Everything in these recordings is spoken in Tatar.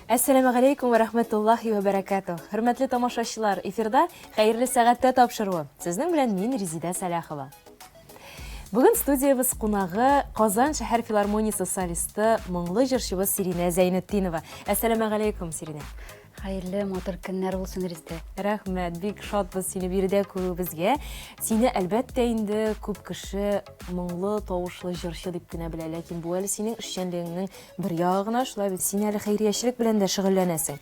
Әссәламегаләйкүм вә рәхмәтуллаһи вә бәрәкәтүһ. Хөрмәтле тамашачылар, эфирда Хәерле сәгатьтә тапшыруы. Сезнең белән мин Резидә Сәлахова. Бүген студиябез кунагы Казан шәһәр филармониясе солисты, моңлы җырчыбыз Сиринә Зәйнетдинова. Әссәламегаләйкүм, Сиринә. Хәерле, матур көннәр булсын, Резидә. Рәхмәт, бик шатбыз сине биредә күрүебезгә. Сине, әлбәттә инде, күп кеше моңлы тавышлы җырчы дип кенә белә, ләкин бу әле синең эшчәнлегеңнең бер ягы гына, шулай бит. Син әле хәйриячелек белән дә шөгыльләнәсең.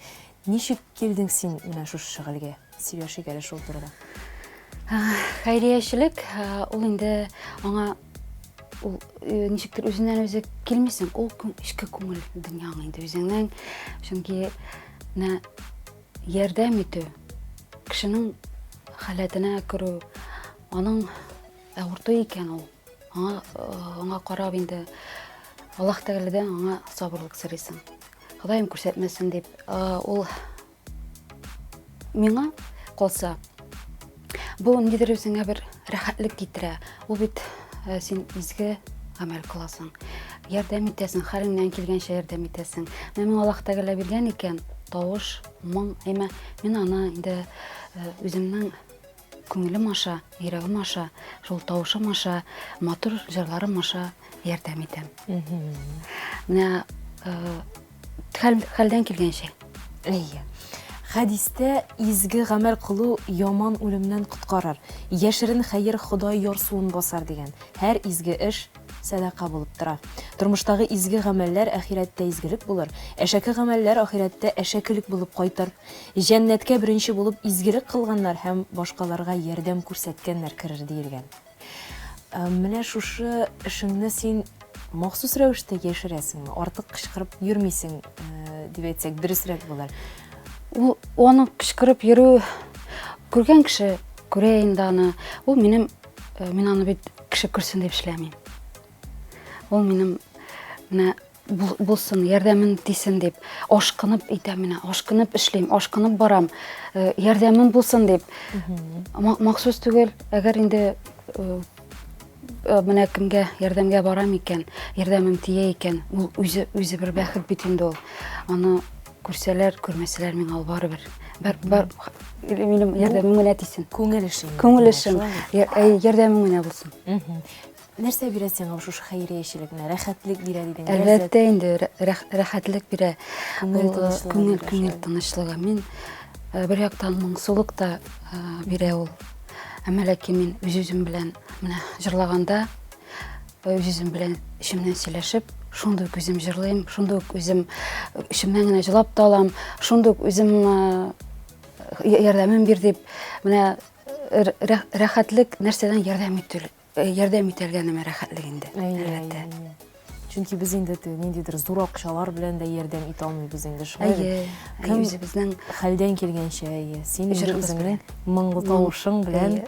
Ничек килдең син менә шушы шөгыльгә? Сөйләшик әле шул турыда. Хәйриячелек ул инде аңа ул э, ничектер үзеннән үзе килмисең, ул эчке күңел дөньяң инде үзеңнең. Чөнки менә ярдәм итү, кешенең халәтенә керү, аның авырту икән ул. Аңа, э, аңа карап инде Аллаһ Тәгаләдән аңа сабырлык сорыйсың. Ходаем күрсәтмәсен дип, э, ул Миңа калса, бу ниндидер үзеңә бер рәхәтлек китерә. Ул бит э, син изге гамәл кыласың. Ярдәм итәсең, хәлеңнән килгәнчә ярдәм итәсең. Менә миңа Аллаһ Тәгалә биргән икән, тавыш, моң, әмма мин аны инде э, үземнең күңелем аша, йөрәгем аша, шул тавышым аша, матур җырларым аша ярдәм итәм. Менә э, хәл, хәлдән килгәнчә. Әйе. Хәдистә изге гамәл кылу яман үлемнән коткарыр, яшерен хәер Ходай ярсуын басар дигән. Һәр изге эш сәдака булып тора. Тормыштагы изге гамәлләр ахирәттә изгелек булыр, әшәке гамәлләр ахирәттә әшәкелек булып кайтыр. Җәннәткә беренче булып изгелек кылганнар һәм башкаларга ярдәм күрсәткәннәр керер диелгән. Э, менә шушы эшеңне син махсус рәвештә яшерәсеңме? Артык кычкырып йөрмисең, э, дип әйтсәк, дөресрәк булыр. Ул аны кычкырып йөрү күргән кеше күрә инде аны. Ул минем э, мин аны бит кеше күрсен дип эшләмим. Ул минем менә булсын, ярдәмен тисен дип, ашкынып итәм менә, ашкынып эшлим, ашкынып барам, э, ярдәмем булсын дип. Махсус түгел, әгәр инде э, э, менә кемгә ярдәмгә барам икән, ярдәмем тия икән, ул үзе үзе бер бәхет бит инде ул. Аны күрсәләр, күрмәсәләр миңа ул барыбер. Бар, бар, минем ярдәмем генә тисен. Күңел эшең. Күңел эшем. Ярдәмем генә булсын. Нәрсә бирә сиңа шушы хәйриячелек? Менә рәхәтлек бирә дидең. Әлбәттә инде рәхәтлек бирә. Күңел тынычлыгы. Күңел, күңел тынычлыгы. Мин э, бер яктан моңсулык та э, бирә ул. Әмма ләкин мин үз-үзем белән менә җырлаганда э, үз-үзем белән эчемнән сөйләшеп, шундый ук үзем җырлыйм, шундый ук үзем эчемнән генә җылап та алам, шундый ук үзем ярдәмем бир дип, менә рәхәтлек нәрсәдән ярдәм итү Э, ярдәм итәргә нәмә рәхәтлек инде, әлбәттә. Чөнки без инде ниндидер зур акчалар белән дә ярдәм итә алмыйбыз инде шулай. Әйе. Кем үзебезнең хәлдән килгәнчә, әйе. Син инде үзеңнең моңлы тавышың белән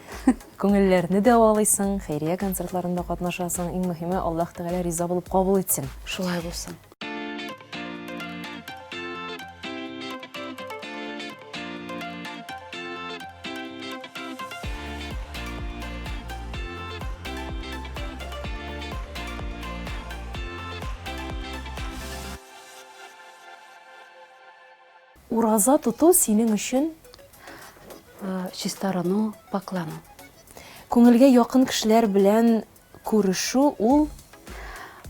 күңелләрне дәвалыйсың, хәйрия концертларында катнашасың. Иң мөһиме, Аллаһ Тәгалә риза булып кабул итсен. Шулай булсын. Ураза тоту синең өчен э, чистарыну, паклану. Күңелгә якын кешеләр белән Күрешү ул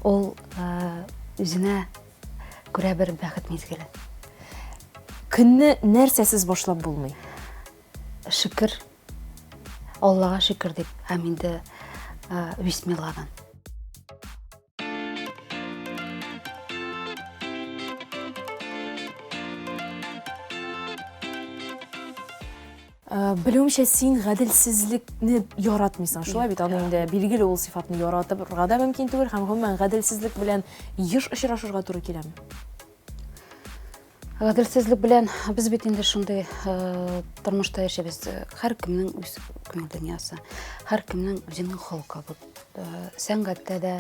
ул үзенә күрә бер бәхет мизгеле. Көнне нәрсәсез башлап булмый? Шөкер, Аллага шөкер дип һәм инде бисмилладан. Э, белүемчә, син гаделсезлекне яратмыйсың, шулай бит? Аны инде билгеле ул сыйфатны яратырга да мөмкин түгел һәм гомумән гаделсезлек белән еш очрашырга туры киләме? Гаделсезлек белән без бит инде шундый э, тормышта яшибез. Һәркемнең үз күңел дөньясы, һәркемнең үзенең холкы. Э, сәнгатьтә дә,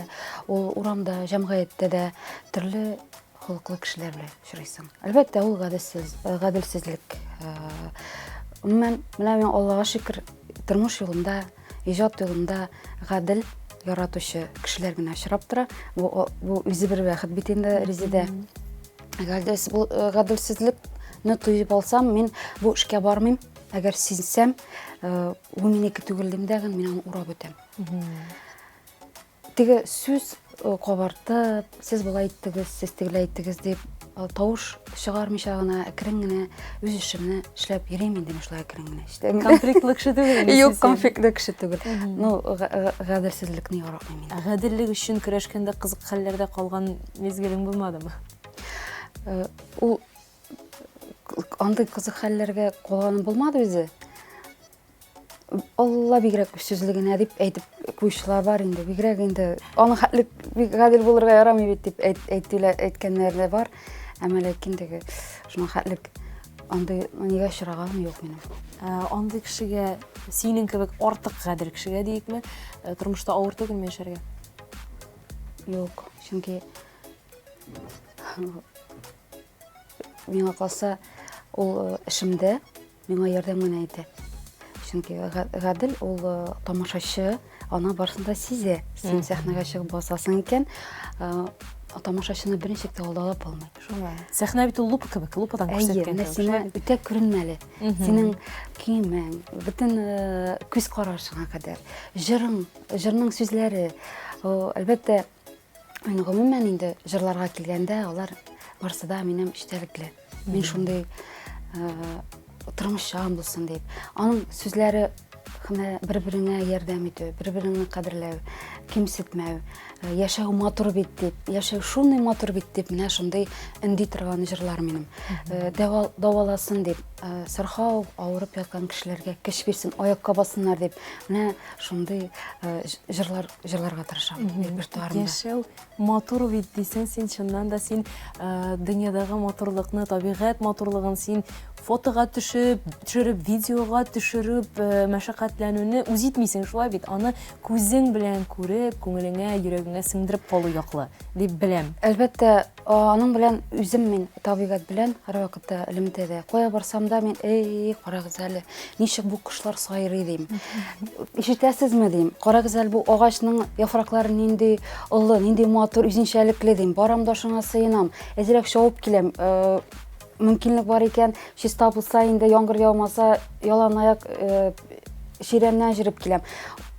ул урамда, җәмгыятьтә дә төрле холыклы кешеләр белән очрыйсың. Әлбәттә, ул гаделсез, э, гаделсезлек. Э, гомумән, менә мин Аллага шөкер, тормыш юлында, иҗат юлында гадел яратучы кешеләр генә очрап тора. Бу, бу үзе бер бәхет бит инде, Резидә. Гаделсезлекне тоеп алсам, мин бу эшкә бармыйм. Әгәр сизсәм, бу минеке түгел дим дә, мин аны урап үтәм. Теге сүз кабартып, сез болай иттегез, сез тегеләй иттегез дип, тавыш чыгармыйча гына, әкрен генә үз эшемне эшләп йөрим инде мин шулай әкрен генә. Эшләм. Конфликтлы кеше түгел инде. Юк, конфликтлы кеше түгел. Ну, гаделсезлекне яратмыйм инде. Гаделлек өчен көрәшкәндә кызык хәлләрдә калган мизгелең булмадымы? Ул андый кызык хәлләргә калганым булмады үзе. Алла бигрәк сүзле генә дип әйтеп куючылар бар инде. Бигрәк инде аның хәтле бик гадел булырга ярамый бит дип әйтүләр әйткәннәр дә бар. Әмма ләкин теге шуның хәтлек андый нигә очраганым юк минем. Ә, андый кешегә, синең кебек артык гадел кешегә диекме, э, тормышта авыр түгелме яшәргә? Юк, чөнки миңа калса, ул э, эшемдә Миңа ярдәм генә итә. Чөнки гадел ул э, тамашачы, аны барысын да сизә. Син сәхнәгә чыгып басасың икән, э, тамашачыны берничек тә алдалап булмый. Шулай. Сәхнә бит ул лупа кебек, лупадан күрсәткән. Әйе, менә сине үтә күренмәле. Синең киемең, бөтен э, күз карашыңа кадәр, җырың, җырның сүзләре, әлбәттә, Мин гомумән инде җырларга килгәндә, алар барысы да минем эчтәлекле. Мин шундый э, тормышчан булсын дип. Аның сүзләре менә бер-береңә ярдәм итү, бер-береңне кадерләү, кимсетмәү, э, яшәү матур бит дип, яшәү шундый матур бит дип, менә шундый өнди торган җырлар минем. Э, дәваласын дип, сырхау авырып яткан кешеләргә көч бирсен, аякка бассыннар дип, менә шундый җырлар җырларга тырышам репертуарымда. Яшәү матур бит дисең син, чыннан да син э, дөньядагы матурлыкны, табигать матурлыгын син фотога төшеп, төшереп, видеога төшереп, э, мәшәкатьләнүне үз итмисең, шулай бит? Аны күзең белән күреп, күңелеңә, йөрәгеңә сеңдереп калу яклы дип беләм. Әлбәттә, Аның белән үзем мин табигать белән һәрвакытта элемтәдә. Кая барсам да мин, эй, карагыз әле, ничек бу кошлар сайрый дим. Ишетәсезме дим. Карагыз әле бу агачның яфраклары нинди олы, нинди матур, үзенчәлекле дим. Барам да шуңа сыенам. Әзрәк чабып киләм. Э, мөмкинлек бар икән, чиста булса инде, яңгыр яумаса, ялан аяк э, чирәмнән җөреп киләм.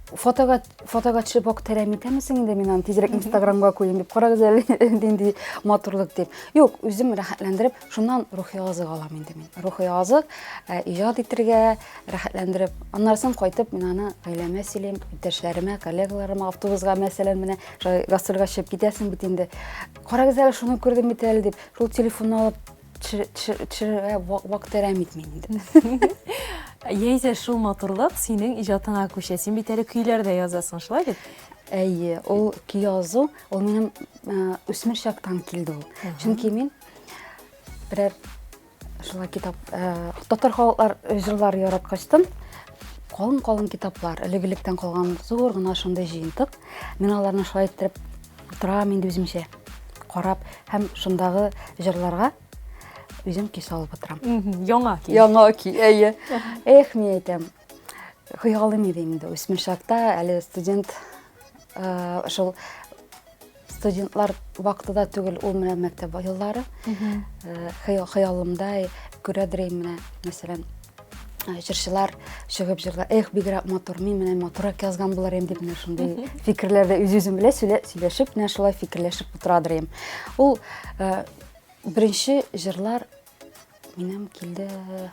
Фотога Фотога төшеп вакыт әрәм итәмесең инде мин аны тизрәк Инстаграмга куйыйм дип. Карагыз әле нинди матурлык дип. Юк, үзем рәхәтләндереп, шуннан рухи азык алам инде мин. Рухи азык, э, иҗат итергә, рәхәтләндереп. Аннан соң кайтып мин аны гаиләмә сөйлим, иптәшләремә, коллегаларыма, автобусга мәсәлән, менә шулай гастрольгә чыгып китәсең бит инде. Карагыз әле, шуны күрдем бит әле дип, шул телефонны алып төшерергә вакыт әрәм итмим инде. Яисә шул матурлык синең иҗатыңа күчә. Син бит әле көйләр дә язасың, шулай бит? Әйе, ул көй язу, ул минем э, үсмер чактан килде ул. Чөнки мин берәр шулай китап, э, татар халыклар җырлары яраткачтын, калын-калын китаплар, элек-электән калган зур гына шундый җыентык. Мин аларны шулай иттереп Утырам инде үземчә карап һәм шундагы җырларга үзем көй салып утырам. Яңа көй. Яңа көй, әйе. Эх, мин әйтәм. Хыялым иде инде үсмер чакта, әле студент э, шул студентлар вакыты да түгел, ул менә мәктәп еллары. Э, хыялымда күрәдер менә, мәсәлән, Э, җырчылар чыгып җырлар эх бигрәк матур мин менә матуррак язган булыр идем дип менә шундый фикерләрдә үз-үзем белән сөйләшеп менә шулай фикерләшеп утырадыр идем ул э, беренче җырлар минем килде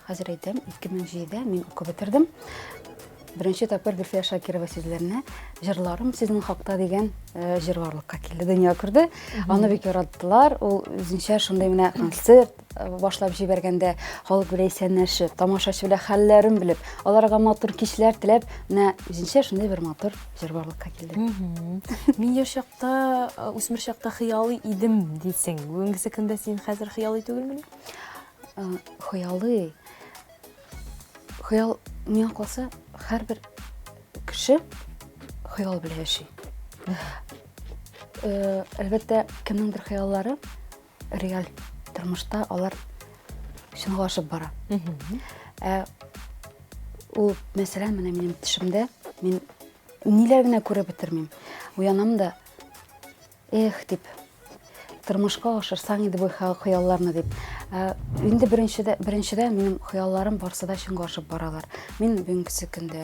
хәзер әйтәм 2007-дә мин укып бетердем беренче тапкыр Гөлфия Шакирова сүзләренә җырларым сезнең хакта дигән э, җыр барлыкка килде дөнья күрде аны бик яраттылар ул үзенчә шундый менә концерт башлап җибәргәндә халык белән исәнләшеп, тамашачы белән хәлләрен белеп, аларга матур кичләр теләп, менә үзенчә шундый бер матур җыр барлыкка килде. Мин яшь чакта, э, үсмер чакта хыялый идем дисең. Бүгенгесе көндә син хәзер хыялый түгелмени? Э, хыялый. Хыял миңа калса, һәрбер кеше хыял белән яши. Э, әлбәттә, кемнеңдер хыяллары реаль тормышта алар чынга ашып бара. Ә ул, мәсәлән, менә минем төшемдә мин ниләр генә күреп бетермим. Уянам да, эх дип. Тормышка ашырсаң иде бу хыялларны дип. Ә, инде беренчедә, беренчедән минем хыялларым барсы да чынга ашып баралар. Мин бүгенгесе көндә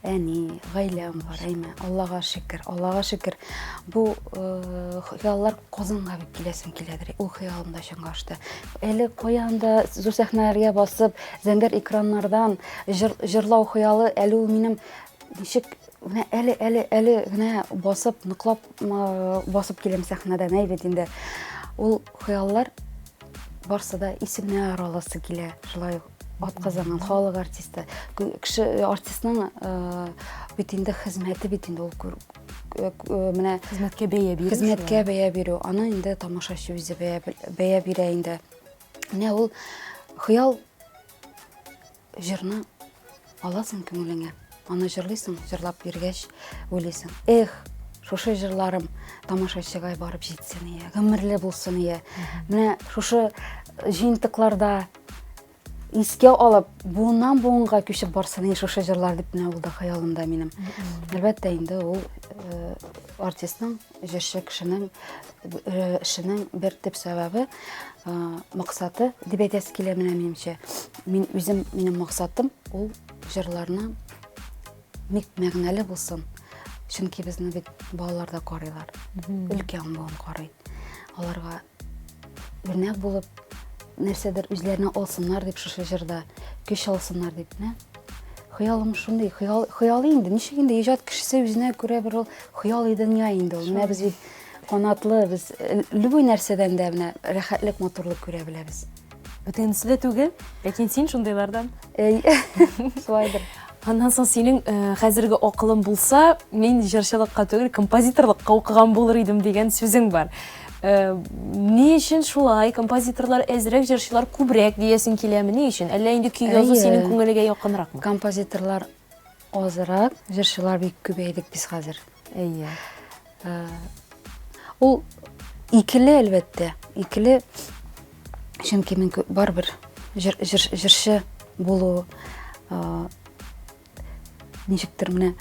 әни, гаиләм бар, әйме, Аллага шөкер, Аллага шөкер. Бу э, хыяллар Казанга бик киләсем киләдер. Ул хыялым да чынга ашты. Әле каян да зур сәхнәләргә басып, зәңгәр экраннардан җыр, җырлау хыялы әле ул минем ничек менә әле әле әле генә басып, ныклап басып киләм сәхнәдән, әй бит инде. Ул хыяллар барсы да исемнәр аласы килә. Шулай ук атказанган халык артисты. Кеше артистның бит инде хезмәте бит инде ул менә хезмәткә бәя бирү. Хезмәткә бәя бирү. Аны инде тамашачы үзе бәя, бәя бирә инде. Менә ул хыял җырны аласың күңелеңә. Аны җырлыйсың, җырлап йөргәч уйлыйсың. Эх, шушы җырларым тамашачыга барып җитсен ия, гомерле булсын ия. Менә шушы җыентыкларда искә алып, буыннан буынга күчеп барсын ия шушы җырлар дип менә ул да хыялымда минем. Әлбәттә инде ул э, артистның, җырчы кешенең э, эшенең бер төп сәбәбе, э, максаты дип әйтәсе килә менә минемчә. Мин үзем, минем максатым ул җырларны бик мәгънәле булсын. Чөнки безне бит балалар да карыйлар. Өлкән буын карый. Аларга үрнәк булып, нәрсәдер үзләренә алсыннар дип шушы җырда, көч алсыннар дип, менә. Хыялым шундый, хыял, хыялый инде. Ничек инде иҗат кешесе үзенә күрә бер ул хыялый дөнья инде ул. Менә без бит канатлы, без э, любой нәрсәдән дә менә рәхәтлек, матурлык күрә беләбез. Бөтенесе дә түгел, ләкин син шундыйлардан. Әй, шулайдыр. Аннан соң синең э, хәзерге акылың булса, мин җырчылыкка түгел, композиторлыкка укыган булыр идем дигән сүзең бар. Э, ни өчен шулай? Композиторлар әзрәк, җырчылар күбрәк диясең киләме? Ни өчен? Әллә инде көй язу синең күңелегә якынракмы? Композиторлар азрак, җырчылар бик күбәйдек без хәзер. Әйе. Э, ул икеле, әлбәттә, икеле. Чөнки мин барыбер җыр, җыр, җырчы булу э, ничектер менә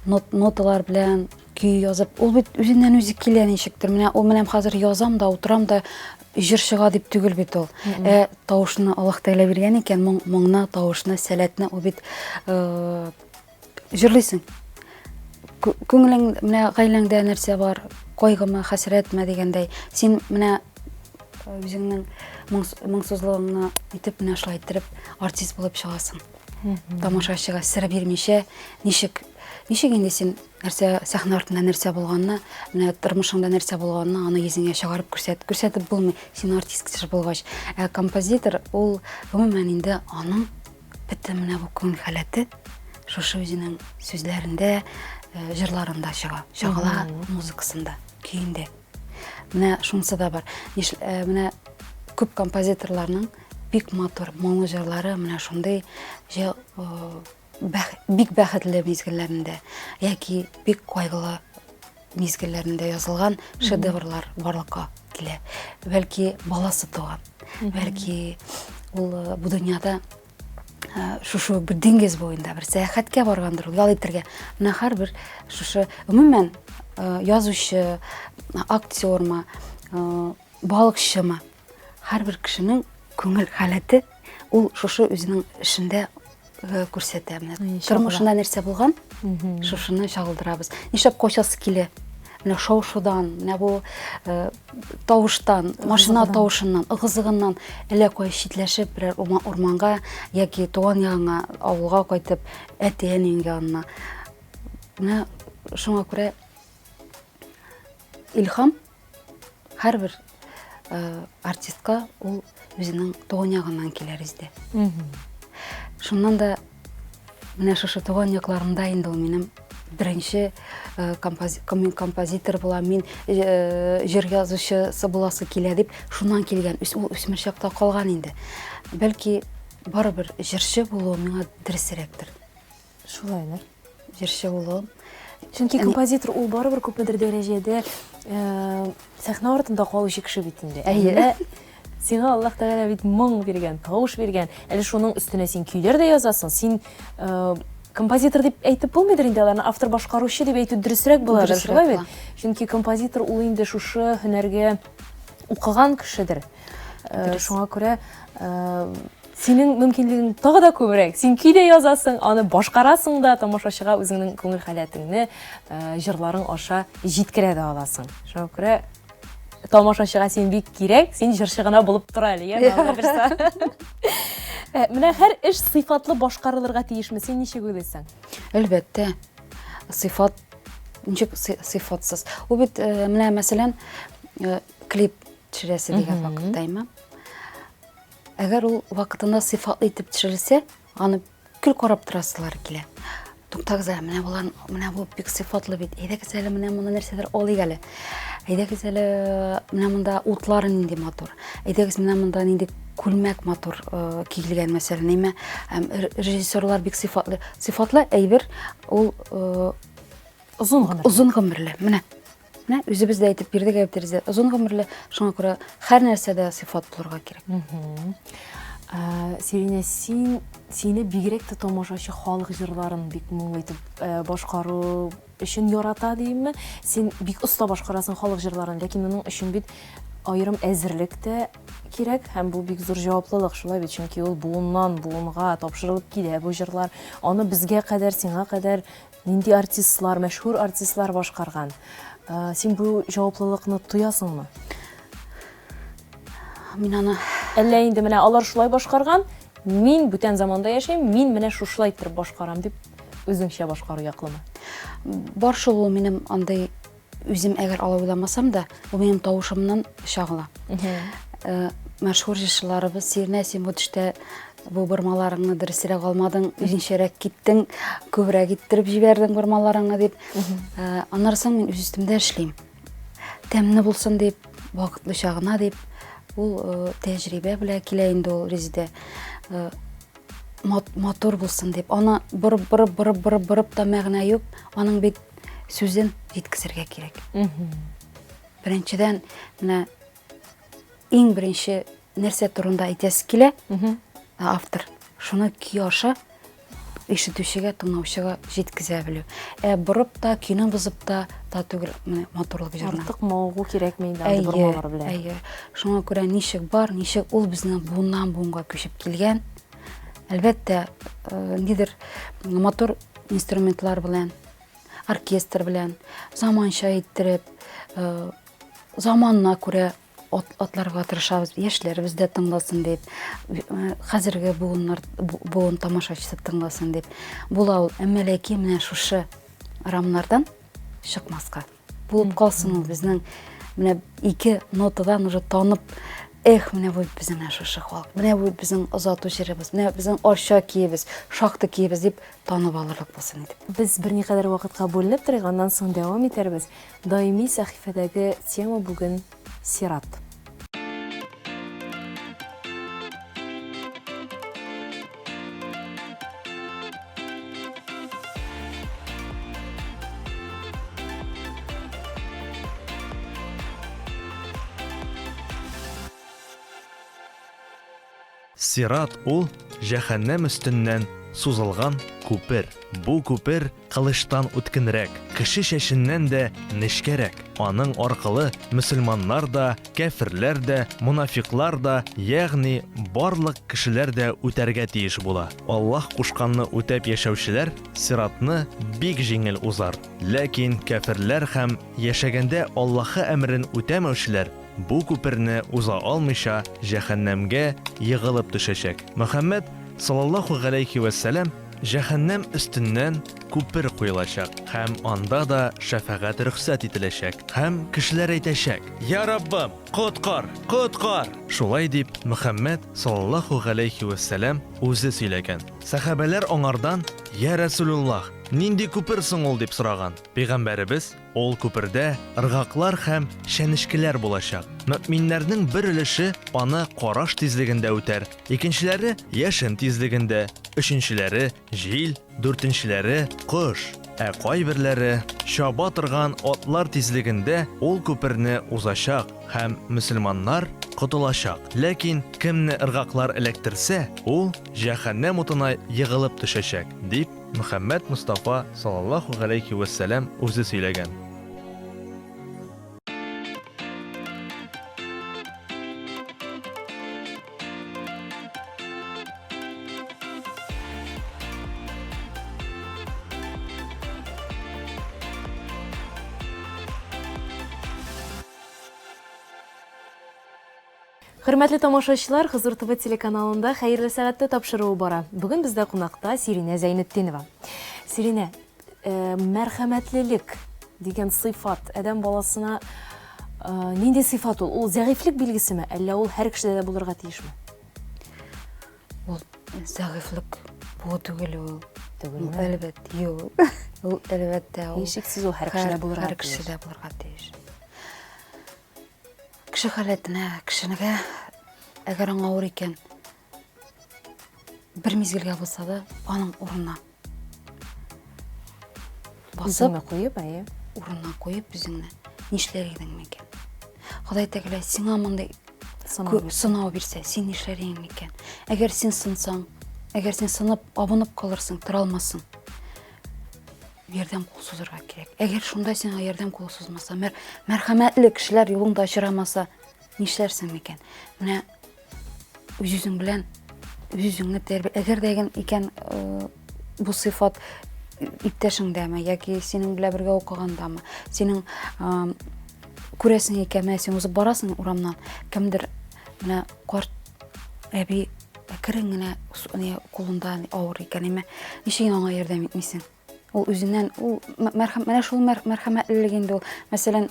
нот, ноталар белән көй язып, ул бит үзеннән үзе килә ничектер. Менә ул менә хәзер язам да, утырам да җыр чыга дип түгел бит ул. Ә тавышны Аллаһ Тәгалә биргән икән, моң, моңны, тавышны, сәләтне ул бит э, җырлыйсың. Күңелең менә гаиләңдә нәрсә бар, кайгымы, хәсрәтме дигәндәй. Син менә э, үзеңнең моңсызлыгыңны итеп менә шулай иттереп артист булып чыгасың. Тамашачыга сер бирмичә, ничек ничек инде син нәрсә сәхнә артында нәрсә булганны, менә тормышыңда нәрсә булганны аны йөзеңә чыгарып күрсәт, күрсәтеп булмый. Син артист кеше булгач. Ә композитор ул гомумән инде аның Бөтен менә бу күңел халәте шушы үзенең сүзләрендә, э, җырларында чыга, чагыла музыкасында, көендә. Менә шунысы да бар. Ниш, э, менә күп композиторларның бик матур, моңлы җырлары менә шундый җы, э, бәх, бик бәхетле мизгелләрендә яки бик кайгылы мизгелләрендә язылган шедеврлар барлыкка килә. Бәлки баласы туган, бәлки ул э, бу дөньяда э, шушы бер диңгез буенда бер сәяхәткә баргандыр, ял итәргә. Менә һәрбер шушы гомумән э, язучы, актермы, балыкчымы, һәрбер кешенең күңел халәте ул шушы үзенең эшендә Э, күрсәтә менә тормышында нәрсә булган шушыны чагылдырабыз нишләп качасы килә менә шау шудан менә бу э, тавыштан машина тавышыннан ыгы-зыгыннан әллә кая читләшеп берәр урманга яки туган ягыңа авылга кайтып әти әниең янына менә шуңа күрә илһам Һәрбер э, артистка ул үзенең туган ягыннан килә резде. Шуннан да менә шушы туган якларымда инде ул минем беренче э, композитор була, мин э, җыр язучысы буласы килә дип, шуннан килгән, ул үсмер чакта калган инде. Бәлки барыбер җырчы булу миңа дөресрәктер. Шулайдыр. Җырчы булу. Чөнки композитор ул барыбер күпмедер дәрәҗәдә э, сәхнә артында калучы кеше бит инде. Әйе. Сиңа Аллаһ Тәгалә бит моң биргән, тавыш биргән. Әле шуның өстенә син көйләр дә язасың. Син э, композитор дип әйтеп булмыйдыр инде аларны, автор башкаручы дип әйтү дөресрәк буладыр, шулай бит? Чөнки композитор ул инде шушы һөнәргә укыган кешедер. Шуңа күрә синең мөмкинлегең тагы да күбрәк. Син көй дә язасың, аны башкарасың да, тамашачыга үзеңнең күңел халәтеңне җырларың аша җиткерә дә аласың. Шуңа күрә тамашачыга син бик кирәк, син җырчы гына булып тор әле, я, Менә һәр эш сыйфатлы башкарылырга тиешме? Син ничек уйлыйсың? Әлбәттә. Сыйфат ничек сыйфатсыз? Ул бит менә мәсәлән, клип төшерәсе дигән вакытта, әйме? Әгәр ул вакытында сыйфатлы итеп төшерелсә, аны көл карап торасылар килә. Туктагыз әле, менә болар, менә бу бик сыйфатлы бит. Әйдәгез әле, менә монда нәрсәдер алыйк әле. Әйдәгез әле, менә монда утлары нинди матур. Әйдәгез, менә монда нинди күлмәк матур э, киелгән, мәсәлән, әйме? Режиссерлар бик сыйфатлы. Сыйфатлы әйбер ул э, озын гомерле. Озын гомерле. Менә Менә үзебез дә әйтеп бирдек әйтеп Озын гомерле, шуңа күрә һәр нәрсәдә сыйфат булырга кирәк. Сиринә, син сине бигрәк тә тамашачы халык җырларын бик моңлы итеп э, башкару өчен ярата димме? Син бик оста башкарасың халык җырларын, ләкин моның өчен бит аерым әзерлек тә кирәк һәм бу бик зур җаваплылык, шулай бит, чөнки ул буыннан буынга тапшырылып килә бу җырлар. Аны безгә кадәр, сиңа кадәр Нинди артистлар, мәшһүр артистлар башкарган? Э, син бу җаваплылыкны тоясыңмы? Мин аны Әллә инде менә алар шулай башкарган, мин бүтән заманда яшим, мин менә шушылай иттереп башкарам дип үзеңчә башкару яклымы? Бар шул ул минем андый Үзем әгәр алай уйламасам да, бу минем тавышымнан чагыла. Э, мәшһүр җырчыларыбыз Сирнә, син бу төштә бу бормаларыңны дөресрәк алмадың, үзенчәрәк киттең, күбрәк иттереп җибәрдең бормаларыңны дип. Э, аннары соң мин үз өстемдә эшлим. Тәмле булсын дип, вакытлыча гына дип, ул э, тәҗрибә белән килә инде ул Резидә. Матур булсын дип. Аны борып, борып, борып, борып, борып та мәгънә юк. Аның бит сүзен җиткезергә кирәк. Беренчедән, менә иң беренче нәрсә турында әйтәсе килә, автор шуны көй аша ишетүчегә, тыңлаучыга җиткезә белү. Ә борып та, көйне бозып та та түгел, менә матурлык җырына. Артык мавыгу кирәкми инде андый бормалар белән. Әйе. Шуңа күрә ничек бар, ничек ул безнең буыннан буынга күчеп килгән. Әлбәттә, э, нидер матур инструментлар белән, оркестр белән, заманча иттереп, э, заманына күрә атларга тырышабыз, яшьләребез дә тыңласын дип, э, хәзерге буыннар, буын тамашачысы тыңласын дип. Була ул, әмма ләкин менә шушы рамнардан чыкмаска. Булып калсын ул безнең менә ике нотадан уже танып, эх, менә бу безнең менә шушы халык, менә бу безнең озату җырыбыз, менә безнең Арча киебез, Шахта киебез дип танып алырлык булсын иде. Без берникадәр вакытка бүленеп торыйк, аннан соң дәвам итәрбез. Даими сәхифәдәге тема бүген сират. Сират ул җәһәннәм өстеннән сузылган күпер. Бу күпер кылычтан үткенрәк, кеше чәченнән дә нечкәрәк. Аның аркылы мөселманнар да, кяферләр дә, монафикълар да, ягъни барлык кешеләр дә үтәргә тиеш була. Аллаһ кушканны үтәп яшәүчеләр сиратны бик җиңел узар. Ләкин кяферләр һәм яшәгәндә Аллаһы әмерен үтәмәүчеләр бу күперне уза алмыйча җәһәннәмгә егылып төшәчәк. Мөхәммәд, саллаллаһу галәйһи вә сәлам, Җәһәннәм өстеннән күпер куелачак һәм анда да шәфәгать рөхсәт ителәчәк. Һәм кешеләр әйтәчәк, Йа Раббым, коткар, коткар! Шулай дип Мөхәммәд, саллаллаһу галәйһи вә сәлам, үзе сөйләгән. Сәхабәләр аңардан, Йа Рәсүлуллаһ, нинди күпер соң ул? дип сораган. Пәйгамбәребез, Ул күпердә ыргаклар һәм чәнечкеләр булачак. Мөэминнәрнең бер өлеше аны караш тизлегендә үтәр, икенчеләре, яшен тизлегендә, өченчеләре, җил, дүртенчеләре, кош, ә кайберләре чаба торган атлар тизлегендә ул күперне узачак һәм мөселманнар котылачак. Ләкин кемне ыргаклар эләктерсә, ул җәһәннәм утына егылып төшәчәк, дип Мөхәммәд Мостафа саллаллаһу галәйһи вәссәлам үзе сөйләгән. Хөрмәтле тамашачылар, Хозур ТВ телеканалында Хәерле сәгатьтә тапшыруы бара. Бүген бездә кунакта Сиринә Зәйнетдинова. Сиринә, э, мәрхәмәтлелек дигән сыйфат адәм баласына э, нинди сыйфат ул? Ул зәгыйфьлек билгесеме, әллә ул һәр кешедә дә булырга тиешме? Ул зәгыйфьлек бу түгел ул. Түгелме? Әлбәттә, юк. Ул әлбәттә ул. Һичшиксез ул һәр кешедә булырга тиеш. Һәр кешедә булырга тиеш. Кеше халәтенә, кешенегә әгәр аңа авыр икән, бер мизгелгә булса да, аның урынына басып, үзеңне куеп, әйе. Урынына куеп үзеңне, нишләр идең микән? Ходай Тәгалә сиңа мондый сынау бирсә, син нишләр идең микән? Әгәр син сынсаң, әгәр син сынып, абынып калырсың, тора алмассың. Ярдәм кул сузырга кирәк. Әгәр шунда сиңа ярдәм кулы сузмаса, мәр, мәрхәмәтле кешеләр юлыңда очрамаса, нишләрсең микән? Менә үз-үзең белән үз-үзеңне тәрбия, әгәр дә икән э, бу сыйфат иптәшеңдәме яки синең белән бергә укыгандамы, синең э, күрәсең икән, менә син узып барасың урамнан, кемдер менә карт әби әкрен генә кулында авыр икән, әмма ничек аңа ярдәм итмисең? Ул үзеннән, ул мәрхәм, менә шул мәрхәмәтлелек инде ул. Мәсәлән,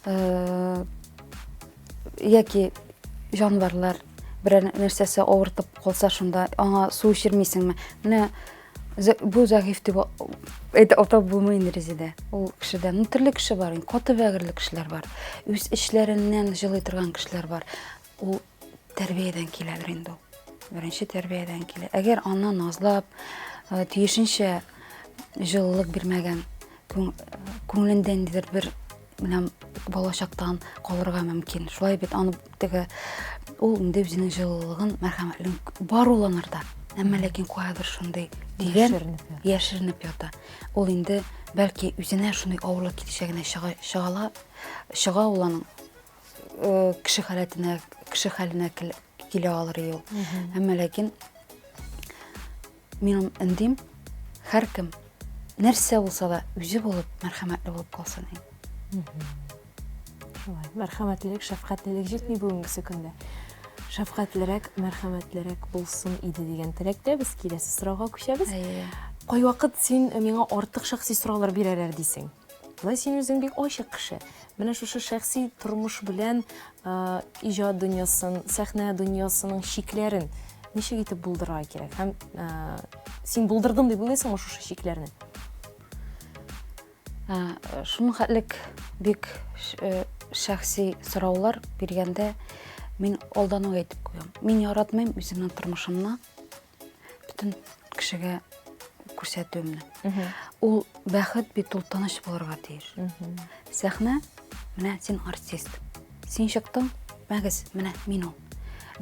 э, яки җанварлар берәр нәрсәсе авыртып калса шунда аңа су эчермисеңме? Менә бу зәгыйфь дип әйтә атап булмый инде Резидә. Ул кешедә, ну, төрле кеше бар, каты бәгырьле кешеләр бар. Үз эчләреннән җылый торган кешеләр бар. Ул тәрбиядән киләдер инде ул. Беренче тәрбиядән килә. Әгәр аны назлап, э, тиешенчә җылылык бирмәгән, күңелендә ниндидер бер менә балачактан калырга мөмкин. Шулай бит аны теге ул инде үзенең җылылыгын, мәрхәмәтлеген бар ул анарда. Әмма ләкин каядыр шундый дигән яшеренеп ята. Ул инде бәлки үзенә шундый авырлык киләчәгенә чыга, чыга, чыга ул аның Э, кеше халәтенә кеше хәленә килә алыр ул әмма ләкин мин өндим һәркем нәрсә булса да үзе булып мәрхәмәтле булып калсын шулай мәрхәмәтлелек шәфкатьлелек җитми бүгенгесе көндә шәфкатьлерәк мәрхәмәтлерәк булсын иде дигән теләктә без киләсе сорауга күчәбез кайвакыт син миңа артык шәхси сораулар бирәләр дисең Болай син үзең бик ачык кеше. Менә шушы шәхси тормыш белән иҗат дөньясын, сәхнә дөньясының чикләрен ничек итеп булдырырга кирәк? Һәм син булдырдым дип уйлыйсыңмы шушы чикләрне? Шуның хәтлек бик э, шәхси сораулар биргәндә мин алдан ук әйтеп куям. Мин яратмыйм үземнең тормышымны бөтен кешегә күрсәтүемне. Ул бәхет бит ул тыныч булырга тиеш. Сәхнә, менә син артист. Син чыктың, мәгез, менә мин ул.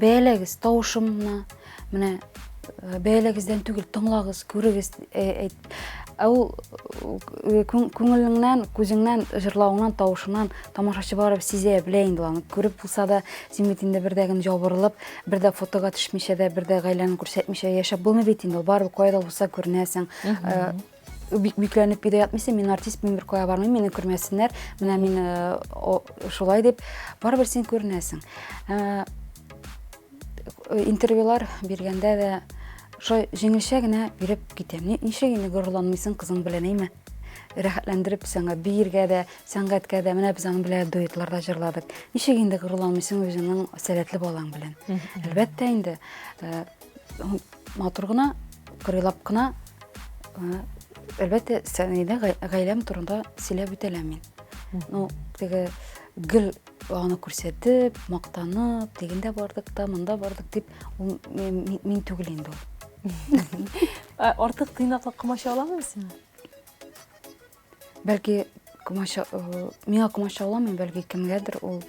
Бәяләгез тавышымны, менә э, бәяләгездән түгел, тыңлагыз, күрегез. Э, ә ул э, күңелеңнән, күзеңнән, җырлавыңнан, тавышыңнан тамашачы барып сизә, белә инде аны. Күреп булса да, син бит инде бердәген җабырылып, Бер дә фотога төшмичә дә, бер дә гаиләне күрсәтмичә яшәп булмый бит инде ул. Барыбер кая да булса күренәсең. Э, бик бикләнеп өйдә ятмыйсың, мин артист, мин бер кая бармыйм, мине күрмәсеннәр, менә мин э, шулай дип, барыбер син күренәсең. Э, интервьюлар биргәндә дә шулай җиңелчә генә биреп китәм. Ничек инде горурланмыйсың кызың белән, әйме? Рәхәтләндереп сиңа биергә дә, Сәнгатькә дә, менә без аның белән дуэтларда җырладык. Ничек инде горурланмыйсың үзеңнең сәләтле балаң белән? Әлбәттә инде, э, матур гына, кырыйлап кына, э, әлбәттә, сәнәйдә гаиләм турында сөйләп үтәләм мин. Ну, теге гел аны күрсәтеп, мактанып, тегендә бардык та, монда бардык дип, ул мин түгел инде ул. Артык тыйнаклык комачауламыймы сиңа? Бәлки комача, э, миңа комачауламый, бәлки кемгәдер ул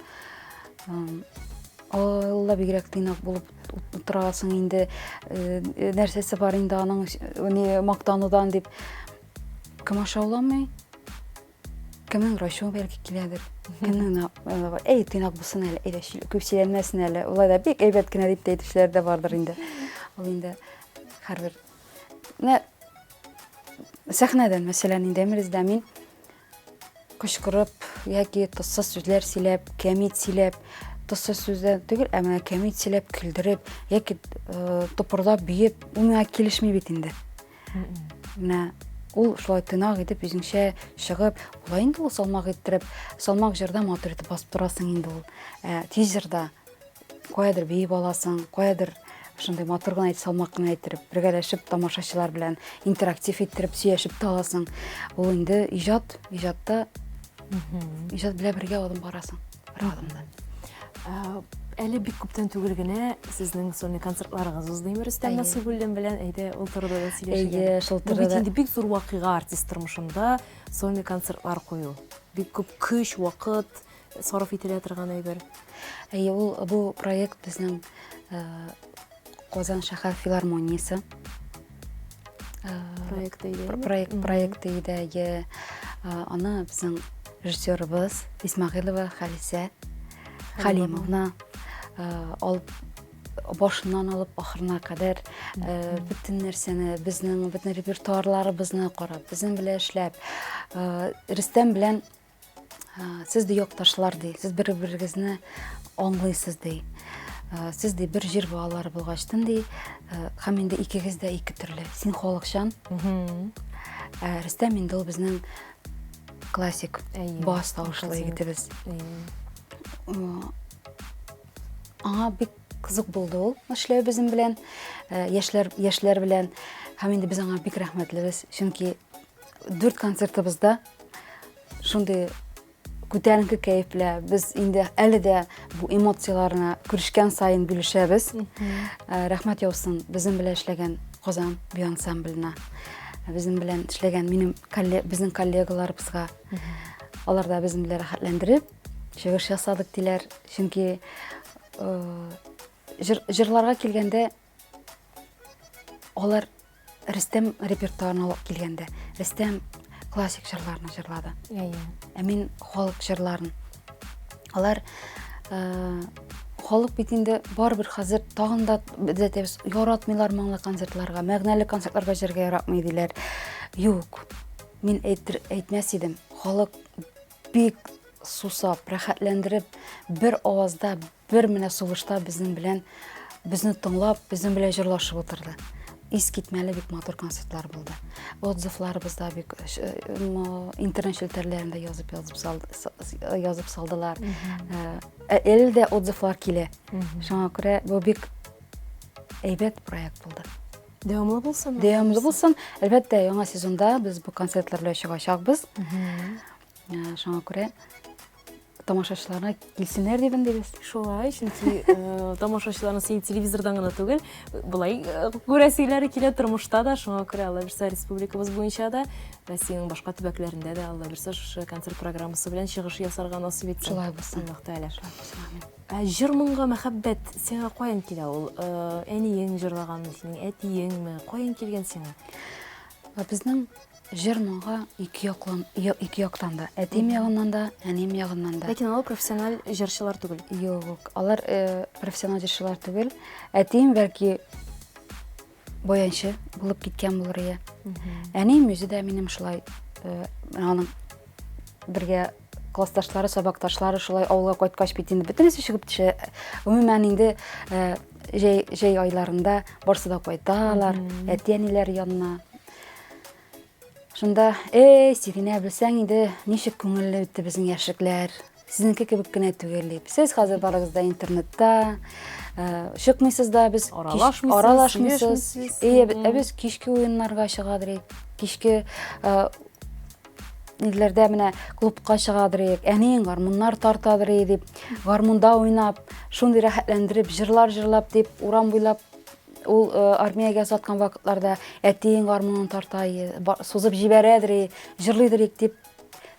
Алла бигрәк тыйнак булып утырасың инде, э, нәрсәсе бар инде аның не мактанудан дип комачауламый. Кемнең ачуы бәлки киләдер. Кемнең әй тыйнак булсын әле, әйдә күп сөйләнмәсен әле. Улай да бик әйбәт кенә дип тә әйтүчеләр дә бардыр инде. Ул инде һәрбер Менә сәхнәдән, мәсәлән, инде Әмирзда мин кычкырып яки тозсыз сүзләр сөйләп, кәмит сөйләп, Тосыз сүздән түгел, ә менә кәмит сөйләп, көлдереп, яки э, топырдап биеп, ул миңа килешми бит инде. Менә ул шулай тыйнак итеп үзеңчә чыгып, була инде ул салмак иттереп, салмак җырда матур итеп басып торасың инде ул. Ә тиз җырда каядыр биеп аласың, каядыр шундый матур гына итеп, салмак кына иттереп, бергәләшеп тамашачылар белән интерактив иттереп сөйләшеп тә аласың. Ул инде иҗат, иҗатта иҗат белән бергә адым барасың. Бер адымда. Әле бик күптән түгел генә сезнең сольный концертларыгыз узды инде Рөстәм Насыйбуллин белән. Әйдә, ул турыда да сөйләшик. Әйе, шул турыда. Бу бит инде бик зур вакыйга артист тормышында сольный концертлар кую. Бик күп көч, вакыт сарыф ителә торган әйбер. Әйе, ул бу проект безнең э, Казан шәһәр филармониясе э, проекты иде. Проект проекты иде. Әйе. Э, аны безнең режиссерыбыз Исмәгыйлова Халисә Халимовна алып башыннан алып ахырына кадәр бөтен нәрсәне безнең бөтен репертуарларыбызны карап, безнең белән эшләп, Рөстәм белән Сез ди якташлар ди, сез бер-берегезне аңлыйсыз ди. Сез ди бер җир балалары булгачтын ди, һәм инде икегез дә ике төрле. Син халыкчан. Ә Рөстәм инде ул безнең классик бас тавышлы егетебез. Аңа бик кызык булды ул эшләү безнең белән, яшьләр яшьләр белән. Һәм инде без аңа бик рәхмәтлебез, чөнки дүрт концертыбызда шундый күтәренке кәеф белән без инде әле дә бу эмоцияләрне күрешкән саен бүлешәбез. Э, рәхмәт яусын безнең белән эшләгән Казан бию ансамбленә, безнең белән эшләгән минем безнең коллегаларыбызга. Алар да безнең белән рәхәтләндереп чыгыш ясадык диләр. Чөнки э, җырларга килгәндә Алар Рөстәм репертуарын алып килгәндә, Рөстәм классик җырларны җырлады. Әйе. Ә мин халык җырларын. Алар э, халык бит инде барыбер хәзер тагын да без әйтәбез, яратмыйлар моңлы концертларга, мәгънәле концертларга җырга яратмый диләр. Юк. Мин әйтер, әйтмәс идем. Халык бик сусап, рәхәтләндереп, бер авазда, Бер менә сулышта безнең белән, безне тыңлап, безнең белән җырлашып утырды. Искитмәле бик матур концертлар булды. Отзывларыбыз да бик э, интернет челтәрләрендә язып язып салды, язып салдылар. Э, ә әле дә отзывлар килә. Шуңа күрә бу бик әйбәт проект булды. Дәвамлы булсын. Дәвамлы булсын. Әлбәттә, яңа сезонда без бу концертлар белән чыгачакбыз. Э, шуңа күрә тамашачыларына килсеннәр дип өндибез. Шулай, чөнки э, тамашачыларны син телевизордан гына түгел, болай э, күрәселәре килә тормышта да, шуңа күрә Алла бирсә республикабыз буенча да, Россиянең башка төбәкләрендә дә Алла бирсә шушы концерт программасы белән чыгыш ясарга насыйп итсен. Шулай булсын. Аллаһ Тәгалә. Шулай булсын. Амин. Ә җыр моңга мәхәббәт сиңа каян килә ул? Э, әниең җырлаганмы, синең әтиеңме? Каян килгән сиңа? Безнең Җыр моңга ике яклан, ике яктан да. Әтием ягыннан да, әнием ягыннан да. Ләкин алар профессиональ җырчылар түгел. Юк, алар э, профессиональ җырчылар түгел. Әтием бәлки баянчы булып киткән булыр иде. Әнием үзе дә минем шулай, э, аның бергә классташлары, сабакташлары шулай авылга кайткач бит инде бөтенесе чыгып төшә. Гомумән инде э, җәй, җәй айларында барсы да кайталар, әти-әниләр янына. Шунда, эй, Сиринә, белсәң инде, ничек күңелле үтте безнең яшьлекләр. Сезнеке кебек кенә түгел дип. Сез хәзер барыгыз да интернетта, э, чыкмыйсыз да без аралашмыйсыз, аралашмыйсыз. Әйе, ә без кичке уеннарга чыгадыр идек. Кичке э, ниләрдә менә клубка чыгадыр идек. Әниең гармуннар тартадыр иде дип, гармунда уйнап, шундый рәхәтләндереп, җырлар җырлап дип, урам буйлап Ул э, армиягә озаткан вакытларда әтиең гармунын тарта, сузып җибәрәдер, җырлыйдыр дип,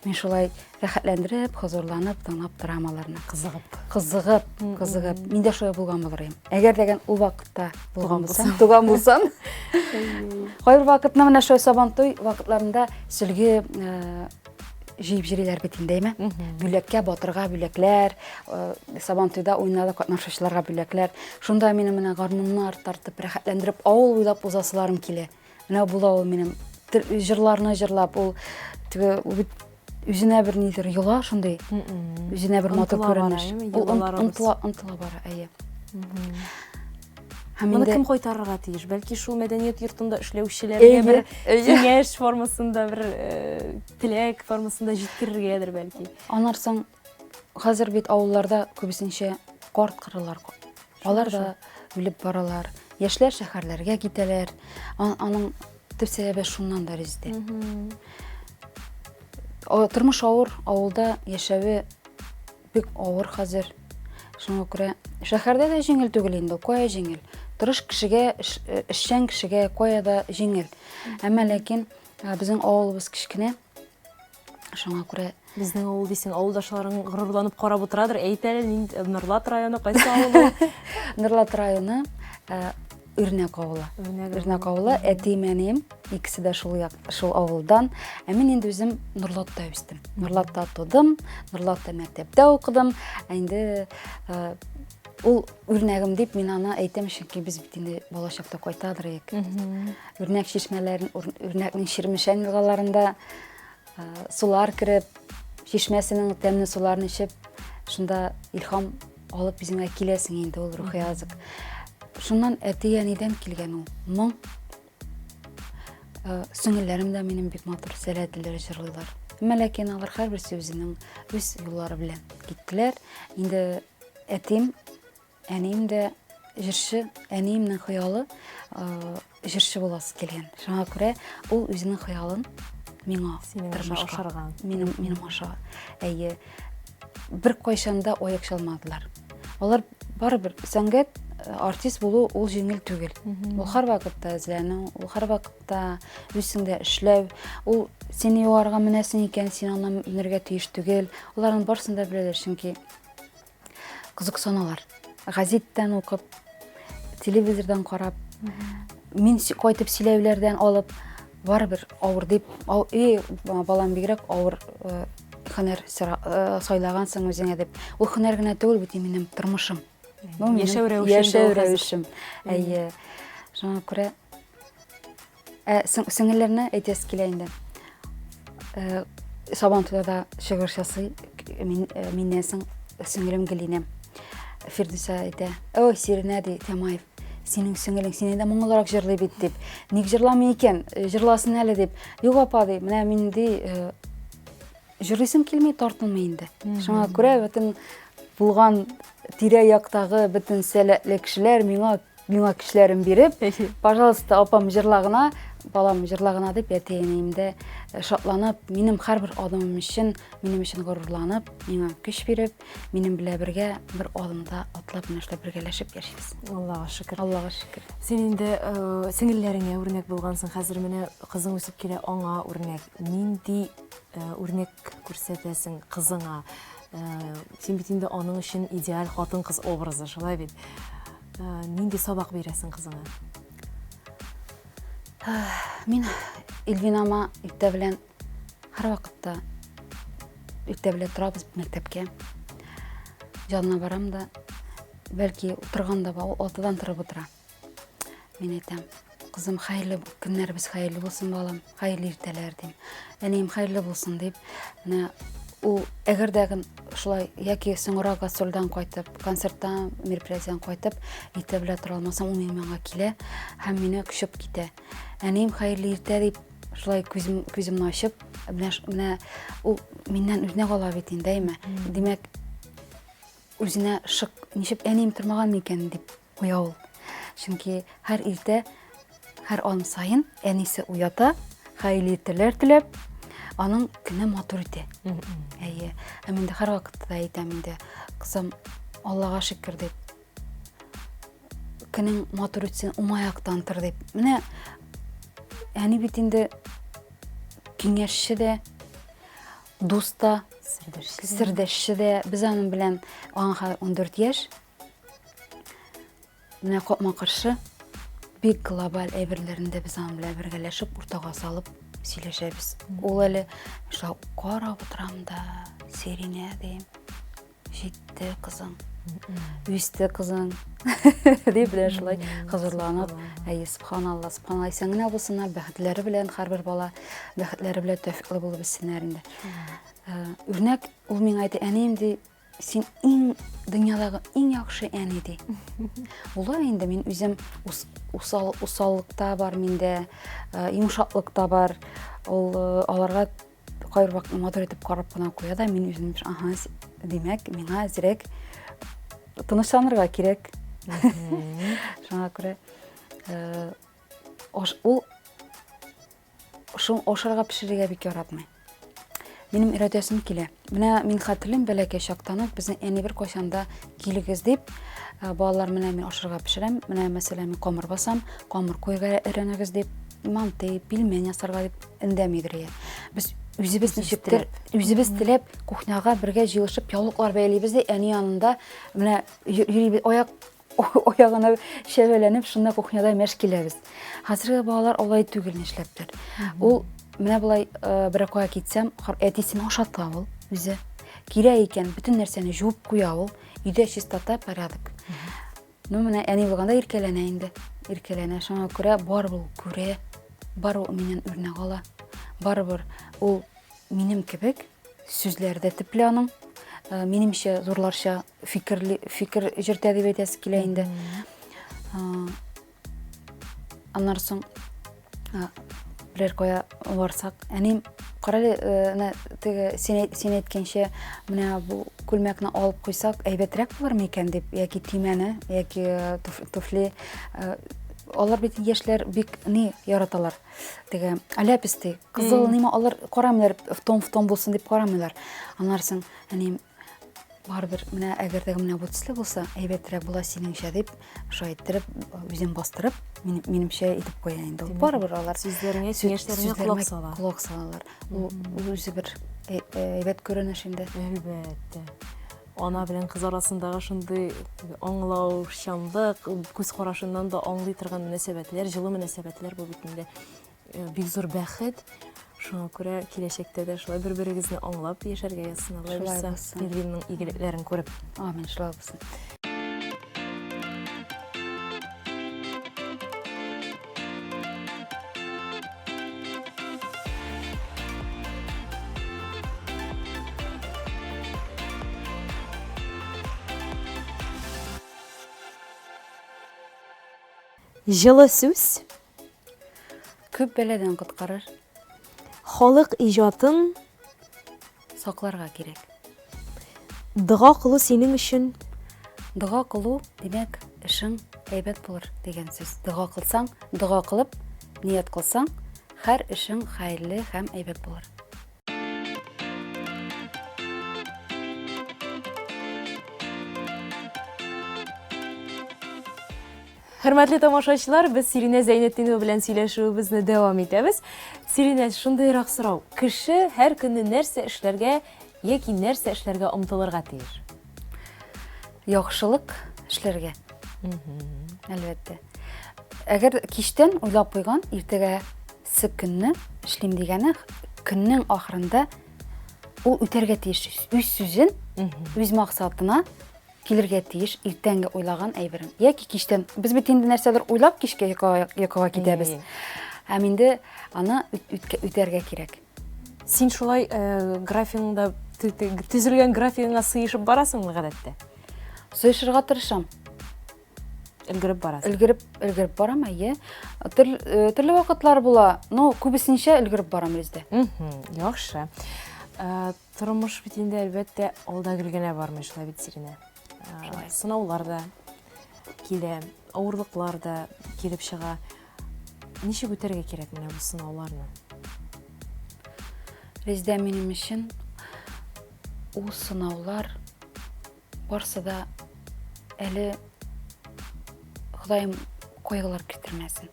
мин шулай рәхәтләндереп, хозурланып тыңлап торам аларны. Кызыгып. Кызыгып, кызыгып. Мин дә шулай булган булыр идем. Әгәр дә ул вакытта булган булсам, туган булсам. Кайбер вакытны менә шулай Сабантуй вакытларында сөлге э, җыеп йөриләр бит инде, әйме? Бүләккә, батырга бүләкләр, э, Сабантуйда уйнада катнашучыларга бүләкләр. Шунда минем менә гармуннар тартып, рәхәтләндереп, авыл буйлап узасыларым килә. Менә була ул минем җырларны җырлап, ул теге ул бит Үзенә бер нидер йола шундый. Үзенә бер матур күренеш. Ул омтыла, омтыла бара, әйе. Һәм Моны кем кайтарырга тиеш? Бәлки шул мәдәният йортында эшләүчеләргә бер киңәш формасында, бер э, теләк формасында җиткерергәдер бәлки. Аннан соң хәзер бит авылларда күбесенчә карт кырылар. Алар да үлеп баралар. Яшьләр шәһәрләргә китәләр. Аның төп сәбәбе шуннан да Резидә. Тормыш авыр, авылда яшәве бик авыр хәзер. Шуңа күрә шәһәрдә дә җиңел түгел инде, кая җиңел. Тырыш кешегә, э, эшчән кешегә кая да җиңел. Әмма ләкин э, безнең авылыбыз кечкенә. Шуңа күрә Безнең авыл дисең, авылдашларың горурланып карап утырадыр. Әйт әле, нинди Норлат районы, кайсы авыл ул? Норлат районы, э, Үрнәк авылы. Үрнәк авылы, әтием, әнием икесе дә шул як, шул авылдан. Ә мин инде үзем Норлатта үстем. Норлатта тудым, Норлатта мәктәптә укыдым. Ә инде э, ул үрнәгем дип мин аны әйтәм, чөнки без бит инде балачакта кайтадыр идек. Үрнәк чишмәләрен, Үрнәкнең Чирмешән елгаларында э, сулар кереп, чишмәсенең тәмле суларын эчеп, шунда илһам алып үзеңә киләсең инде ул рухи азык. Шуннан әти-әнидән килгән ул моң. Э, сеңелләрем дә минем бик матур сәләтлеләр җырлыйлар. Әмма ләкин алар һәрберсе үзенең үз юллары белән киттеләр. Инде әтием, әнием дә җырчы, әниемнең хыялы э, җырчы буласы килгән. Шуңа күрә ул үзенең хыялын миңа тормышка ашырган. Минем минем аша. Әйе. Беркайчан да аяк чалмадылар. Алар барыбер сәнгать э, артист булу ул җиңел түгел. Ул һәрвакытта эзләнү, ул һәрвакытта үзеңдә эшләү, ул сине югарыга менәсең икән, син аны менергә тиеш түгел. Аларның барысын да беләләр, чөнки кызыксыналар. Газеттән укып, телевизордан карап, мин кайтып сөйләүләрдән алып, барыбер авыр дип, эй, балам бигрәк авыр э, һөнәр э, сайлагансың үзеңә дип. Ул һөнәр генә түгел бит минем тормышым. Яшәү рәвешем. Яшәү рәвешем. Әйе. Шуңа күрә Ә сеңелләрне әйтәсе килә инде. Э, Сабан туйда да чыгыш ясый. Мин, э, миннән соң сеңелем Гелинә. Фирдүсә әйтә, "Ой, Сиренә ди, Тямаев, синең сеңелең синнән дә моңлырак җырлый бит" дип. Ник җырламый икән? Э, җырласын әле дип. Юк апа ди, менә мин ди, җырлыйсым килми, тартылмый инде. Шуңа күрә бөтен булган тирә-яктагы бөтен сәләтле кешеләр миңа миңа көчләрен биреп, пожалуйста, апам җырла гына, балам җырла гына дип әти-әнием дә э, шатланып, минем һәрбер адымым өчен, минем өчен горурланып, миңа көч биреп, минем белән бергә бер адымда атлап менә шулай бергәләшеп яшибез. Аллага шөкер. Аллага шөкер. Син инде э, сеңелләреңә үрнәк булгансың, хәзер менә кызың үсеп килә, аңа үрнәк. Нинди э, үрнәк күрсәтәсең кызыңа? Син бит инде аның өчен идеаль хатын-кыз образы, шулай бит? Э, нинди сабак бирәсең кызыңа? Мин Эльвинама иртә белән һәрвакытта иртә белән торабыз мәктәпкә. Янына барам да, бәлки утырган да ул алтыдан торып утыра. Мин әйтәм, кызым, хәерле көннәребез хәерле булсын, балам, хәерле иртәләр дим. Әнием хәерле булсын дип, менә ул әгәр дә шулай яки соңрак гастрольдән кайтып, концерттан, мероприятиедән кайтып, иртә белән тора алмасам, ул минем янга килә һәм мине кочып китә. Әнием хәерле иртә дип, шулай күзем, күземне ачып, менә, менә ул миннән үрнәк ала бит инде, әйме? Димәк, үзенә шык, ничек әнием тормаган микән дип куя ул. Чөнки һәр иртә, һәр аң саен әнисе уята, хәерле иртәләр теләп, аның көне матур итә. Әйе. Һәм инде һәрвакытта да әйтәм инде, кызым, Аллага шөкер дип, көнең матур үтсен, уңай яктан тор дип. Менә әни бит инде киңәшче дә, дус та, сердәшче дә. Без аның белән аңа хәзер 14 яшь. Менә капма-каршы бик глобаль әйберләрне дә без аның белән бергәләшеп уртага салып сөйләшәбез. Ул әле шулай карап утырам да, Сиринә дим, җитте кызым. Үсте кызың. Дип белән шулай хозурланып, әйе, субханалла, субханалла, исән генә булсыннар, бәхетләре белән һәрбер бала бәхетләре белән тәүфиклы булып үссеннәр инде. Э, үрнәк ул миңа әйтә, әнием ди, син иң дөньядагы иң яхшы әни ди. Була инде мин үзем усал усаллык та бар миндә, э, йомшаклык та бар. Ул э, аларга кайбер вакытта матур итеп карап кына куя да, мин үзем аһа, димәк, миңа әзрәк тынычланырга кирәк. Шуңа күрә э, ул Шул ашарга пешерергә бик яратмый. Минем өйрәтәсем килә. Менә мин хәтерлим, бәләкәй чактан ук безнең әни бер кайчан да килегез дип, э, балалар менә мин ашарга пешерәм, менә мәсәлән мин камыр басам, камыр куярга өйрәнегез дип, манты, пельмень ясарга дип эндәмидер я. Без үзебез ничектер, үзебез теләп кухняга бергә җыелышып яулыклар бәйлибез дә әни янында менә йөрибез, аяк аягына чәбәләнеп шунда кухняда мәш киләбез. Хәзерге балалар алай түгел нишләптер. Ул менә болай э, берәр кая китсәм, әтисен ашата ул үзе. Кирәк икән, бөтен нәрсәне жуып куя ул. Өйдә чистота, порядок. Ну, менә әни булганда иркәләнә инде. Иркәләнә. Шуңа күрә барыбер ул күрә, барыбер ул миннән үрнәк ала. Барыбер ул минем кебек сүзләр дә төпле аның. Э, минемчә, зурларча фикерли фикер җөртә дип әйтәсе килә инде. Аннан соң берәр кая барсак, әнием, карале, менә теге син, син әйткәнчә, менә бу күлмәкне алып куйсак, әйбәтрәк булыр микән дип, яки төймәне, яки туфли. Алар бит яшьләр бик ни яраталар. Теге аляпистый, кызыл нима алар карамыйлар, в тон в тон булсын дип карамыйлар. Аннан соң әнием Барыбер, менә әгәр дә менә бу төсле булса, әйбәтрәк була синеңчә дип, шулай иттереп, үзен бастырып, минемчә итеп куя инде. Ул барыбер алар сүзләреңә, киңәшләреңә колак сала. Колак салалар. Ул үзе бер әйбәт күренеш инде. Әлбәттә. Ана белән кыз арасындагы шундый аңлаучанлык, күз карашыннан да аңлый торган мөнәсәбәтләр, җылы мөнәсәбәтләр бу бит инде. Э, бик зур бәхет. Шуңа күрә киләчәктә дә шулай бер-берегезне аңлап яшәргә язсын, Алла бирса, Эльвинның игелекләрен күреп. Амин, шулай булсын. Җылы сүз Күп бәладән коткарыр. Халык иҗатын сакларга кирәк. Дога кылу синең өчен Дога кылу, димәк, эшең әйбәт булыр дигән сүз. Дога кылсаң, дога кылып, ният кылсаң, һәр эшең хәерле һәм әйбәт булыр. Хөрмәтле тамашачылар, без Сиринә Зәйнетдинова белән сөйләшүебезне дәвам итәбез. Сиринә, шундыйрак сорау. Кеше һәр көнне нәрсә эшләргә яки нәрсә эшләргә омтылырга тиеш? Яхшылык эшләргә. Әлбәттә. Әгәр кичтән уйлап куйган, иртәгәсе көнне эшлим дигәне, көннең ахырында ул үтәргә тиеш. Үз сүзен, үз максатына килергә тиеш иртәнге уйлаган әйберем. Яки кичтән. Без бит инде нәрсәдер уйлап кичкә йокыга китәбез. Һәм инде аны үтәргә кирәк. Син шулай э, графигыңда төзелгән графигыңа сыешып барасыңмы гадәттә? Сыешырга тырышам. Өлгереп барасың. Өлгереп, өлгереп барам, әйе. Төрле, э, төрле вакытлар була, но күбесенчә өлгереп барам Резидә. Яхшы. Э, Тормыш бит инде, әлбәттә, алда гел генә бармый, шулай бит, Сиринә. Шулай. Сынаулар да килә, авырлыклар да килеп чыга. Ничек үтәргә кирәк менә бу сынауларны? Резидә, минем өчен ул сынаулар барсы да әле Ходаем кайгылар китермәсен.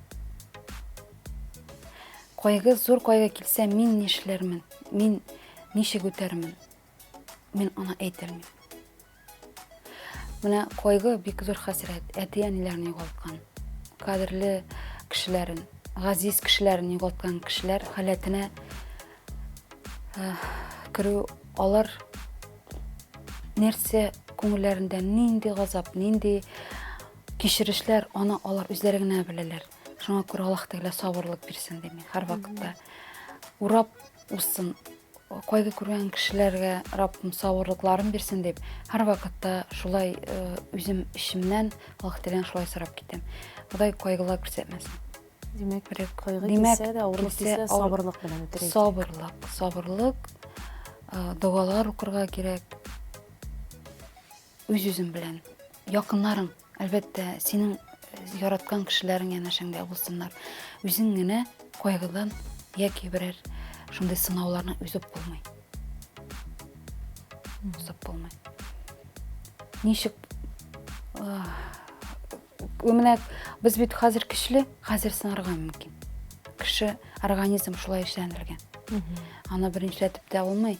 Кайгы, зур кайгы килсә, мин нишләрмен? Мин ничек үтәрмен? Мин аны әйтә алмыйм. Менә кайгы бик зур хәсрәт. Әти-әниләрен югалткан, кадерле кешеләрен, газиз кешеләрен югалткан кешеләр халәтенә э, керү алар нәрсә күңелләрендә нинди газап, нинди кичерешләр, аны алар үзләре генә беләләр. Шуңа күрә Аллаһ Тәгалә сабырлык бирсен дим мин һәрвакытта. Урап узсын, кайгы күргән кешеләргә Раббым сабырлыкларын бирсен дип, һәрвакытта шулай э, үзем эчемнән Аллаһ Тәгаләдән шулай сорап китәм. Ходай кайгылар күрсәтмәсен. Димәк, кайгы килсә дә, авырлык килсә, сабырлык белән үтәргә. Сабырлык, сабырлык, э, догалар укырга кирәк. Үз-үзең белән. Якыннарың, әлбәттә, синең э, яраткан кешеләрең янәшәңдә булсыннар. Үзең генә кайгыдан яки берәр шундый сынауларны үзеп булмый. Узып булмый. Ничек э, Менә без бит хәзер көчле, хәзер сынарга мөмкин. Кеше организм шулай эшләнелгән. Аны беренчеләтеп тә булмый.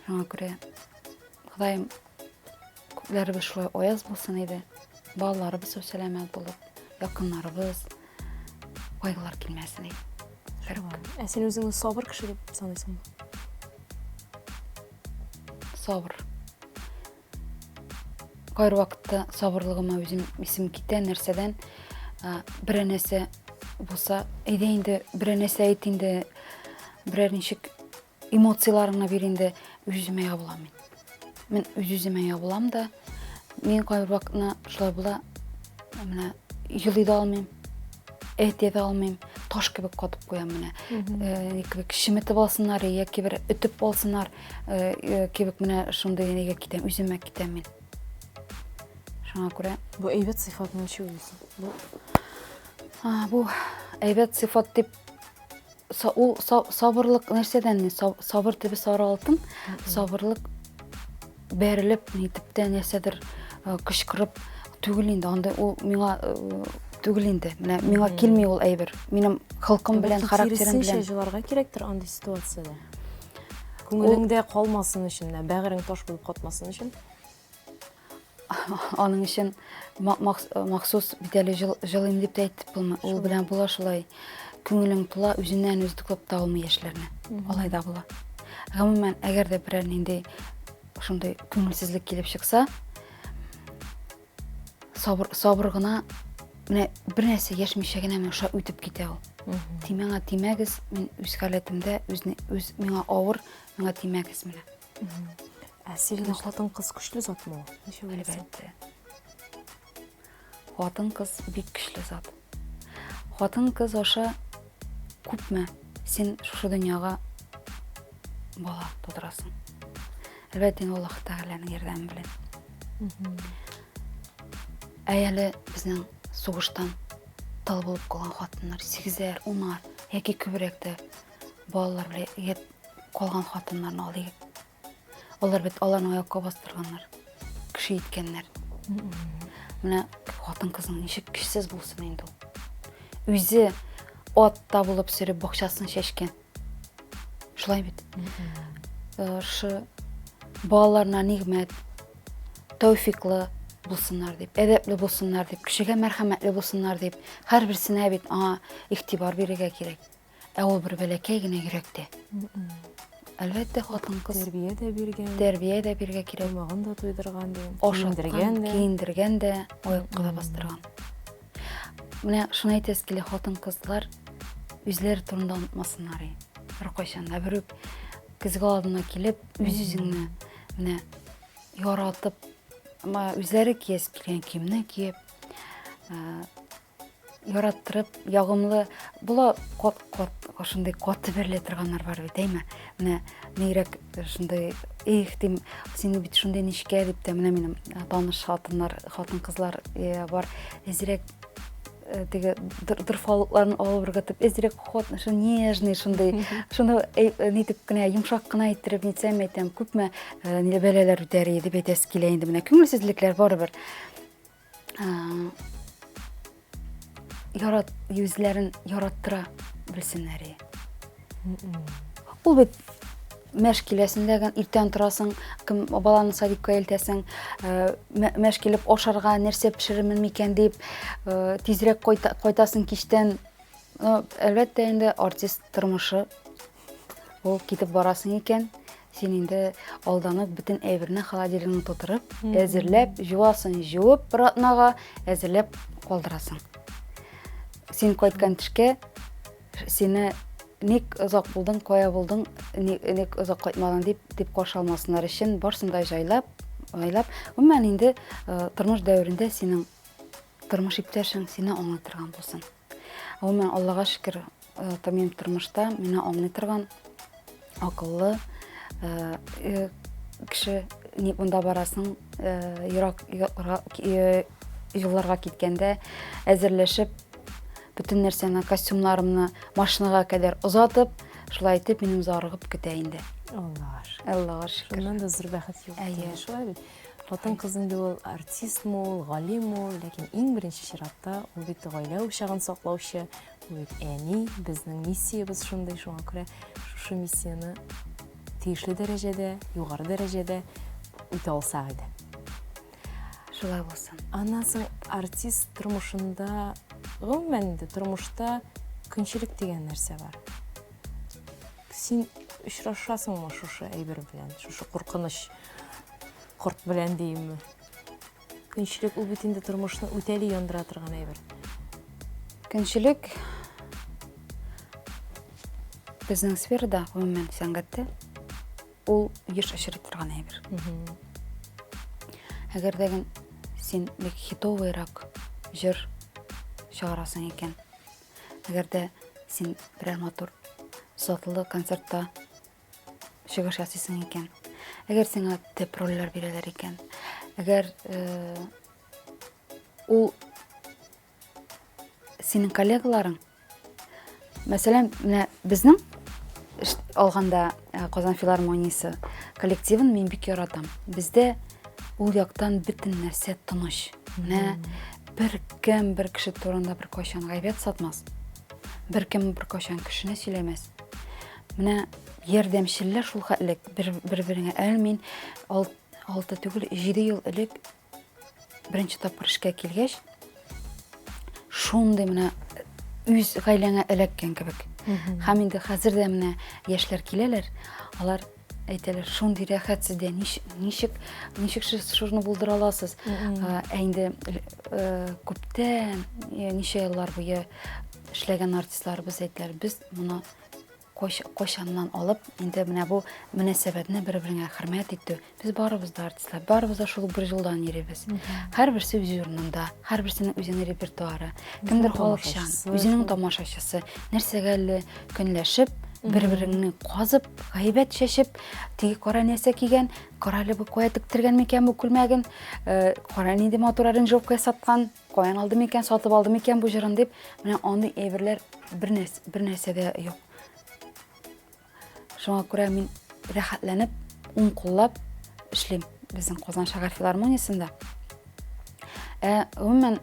Шуңа күрә Ходаем күкләребез шулай аяз булсын иде. Балаларыбыз сау сәламәт булып, якыннарыбыз кайгылар килмәсен иде. Ә син үзеңне сабыр кеше дип саныйсыңмы? Сабыр. Кайбер вакытта сабырлыгыма үзем исем китә, нәрсәдән берәр нәрсә булса, әйдә инде, берәр нәрсә әйт инде, берәр ничек эмоцияләреңне бир инде, үз-үземә ябылам мин. Мин үз-үземә ябылам да, мин кайбер вакытны шулай була, менә елый да алмыйм, әйтә дә алмыйм, таш кебек катып куям менә. Э, кебек чеметеп алсыннар яки бер өтеп алсыннар. Э, э, кебек менә шундый нигә китәм, үземә китәм мин. Шуңа күрә бу әйбәт сыйфатны ничек уйлыйсың? Бу бу әйбәт сыйфат дип ул сабырлык нәрсәдән? Сабыр төбе сары алтын. Сабырлык бәрелеп, нитеп тә нәрсәдер э, кычкырып түгел инде. Андай ул миңа түгел инде. Менә миңа килми ул әйбер. Минем холкым белән, характерым белән. Киресенчә җыларга кирәктер андый ситуациядә. Күңелеңдә калмасын өчен, бәгырең таш булып катмасын өчен. Аның өчен махсус бит әле җылыйм дип тә әйтеп булмый. Ул белән була шулай. Күңелең тула, үзеннән үзе туктап та алмый яшьләрне. Алай да була. Гомумән, әгәр дә берәр нинди шундый күңелсезлек килеп чыкса, Сабыр, сабыр гына, менә бер нәрсә яшмичә генә менә шулай үтеп китә ул. Ти миңа тимәгез, мин үз халәтемдә, үзне, үз миңа авыр, миңа тимәгез менә. Ә сирин хатын-кыз көчле затмы ул? Ничек уйлыйсың? Әлбәттә. Хатын-кыз бик көчле зат. Хатын-кыз аша күпме син шушы дөньяга бала тудырасың. Әлбәттә, инде Аллаһ Тәгаләнең ярдәме белән. Ә әле безнең сугыштан тол булып калган хатыннар, сигезәр, унар яки күбрәк тә балалар белән калган хатыннарны алыйк. Алар бит аларны аякка бастырганнар, кеше иткәннәр. Менә хатын-кызның ничек көчсез булсын инде ул. Үзе атта булып сөреп бакчасын чәчкән. Шулай бит. Э, шы балаларына нигъмәт, тәүфиклы булсыннар дип, әдәпле булсыннар дип, кешегә мәрхәмәтле булсыннар дип, һәрберсенә бит аңа игътибар бирергә кирәк. Ә ул бер бәләкәй генә йөрәктә. Әлбәттә, хатын-кыз тәрбия дә биргән. Тәрбия дә бирергә кирәк. Тамагын да туйдырган дигән. Киендергән дә. Киендергән дә, аякка да бастырган. Менә шуны әйтәсе килә, хатын-кызлар үзләре турында онытмасыннар. Беркайчан да бер үк көзге алдына килеп, үз-үзеңне менә яратып, үзләре киясе килгән киемне киеп, яраттырып, ягымлы була кат кат шундый каты бәрелә торганнар бар бит, әйме? Менә нигрәк шундый, эх, дим, син бит шундый нечкә дип тә, менә минем таныш хатыннар, хатын-кызлар бар, әзрәк теге дорфалыкларын алып ыргытып, әзрәк хат, шул нежный шундый, шуны нитеп кенә, йомшак кына иттереп нитсәм, әйтәм, күпме бәлаләр үтәр иде дип әйтәсе килә инде менә. Күңелсезлекләр барыбер. Ярат, үзләрен яраттыра белсеннәр. Ул бит мәш киләсең дә, иртән торасың, кем баланы садикка илтәсең, мәш килеп ашарга нәрсә пешерермен микән дип, тизрәк кайтасың кичтән. Әлбәттә инде артист тормышы ул китеп барасың икән, Син инде алдан ук бөтен әйберне холодильнигыңны тутырып, әзерләп, җуасын җуып бер атнага әзерләп калдырасың. Син кайткан төшкә сине ник озак булдың, кая булдың, ник озак кайтмадың дип дип каршы алмасыннар өчен барсын да җайлап, айлап. Гомумән инде э, тормыш дәверендә синең тормыш иптәшең сине аңлый торган булсын. Гомумән, Аллага шөкер, э, минем тормышта мине аңлый торган акыллы э, э, кеше ник монда барасың, ерак юлларга киткәндә әзерләшеп, бөтен нәрсәне, костюмнарымны машинага кадәр озатып, шулай итеп минем зарыгып көтә инде. Аллага шөкер. Аллага шөкер. Шуннан да зур бәхет юк. Әйе. Шулай бит. Хатын-кыз инде ул артистмы ул, галимме ул, ләкин иң беренче чиратта ул бит гаилә учагын саклаучы, ул бит әни, безнең миссиябез шундый, шуңа күрә шушы миссияне тиешле дәрәҗәдә, югары дәрәҗәдә үтә алсак иде. Шулай булсын. Аннан соң артист тормышында, гомумән инде тормышта көнчелек дигән нәрсә бар. Син очрашасыңмы шушы әйбер белән, шушы куркыныч корт белән диимме? Көнчелек ул бит инде тормышны үтәли яндыра торган әйбер. Көнчелек безнең сферада, гомумән сәнгатьтә ул еш очрый торган әйбер. Әгәр дә син бик хитовыйрак җыр чыгарасың икән, әгәр дә син берәр матур затлы концертта чыгыш ясыйсың икән, әгәр сиңа төп рольләр бирәләр икән, әгәр э, ул синең коллегаларың, мәсәлән, менә безнең алганда э, Казан филармониясе коллективын мин бик яратам. Бездә ул яктан бөтен нәрсә тыныч. Менә бер кем бер кеше турында бер кайчан гайбәт сатмас. Бер кем бер кайчан кешене сөйләмәс. Менә ярдәмчелләр шул хәтлек бер-береңә. Әле мин алты түгел, 7 ел элек беренче тапкыр эшкә килгәч, шундый менә үз гаиләңә эләккән кебек. Һәм инде хәзер дә менә яшьләр киләләр, алар әйтәләр, шундый рәхәт сездә, ничек, ничек шуны булдыра аласыз? Ә инде күптән, ничә еллар буе эшләгән артистларыбыз әйтәләр, без моны кайчаннан алып, инде менә бу мөнәсәбәтне бер-береңә хөрмәт итү. Без барыбыз да артистлар, барыбыз да шул бер юлдан йөрибез. Һәрберсе үз урынында, һәрберсенең үзенең репертуары. Кемдер халыкчан, үзенең тамашачысы. Нәрсәгә әле көнләшеп, бер-береңне казып, гайбәт чәчеп, теге кара нәрсә кигән, кара әле бу кая тектергән микән бу күлмәген, э, кара нинди матур аранжировка ясаткан, Каян алды микән, сатып алды микән бу җырын дип, менә андый әйберләр бер нәрсә, бер нәрсә дә юк. Шуңа күрә мин рәхәтләнеп, уң куллап эшлим безнең Казан шәһәр филармониясендә. Ә гомумән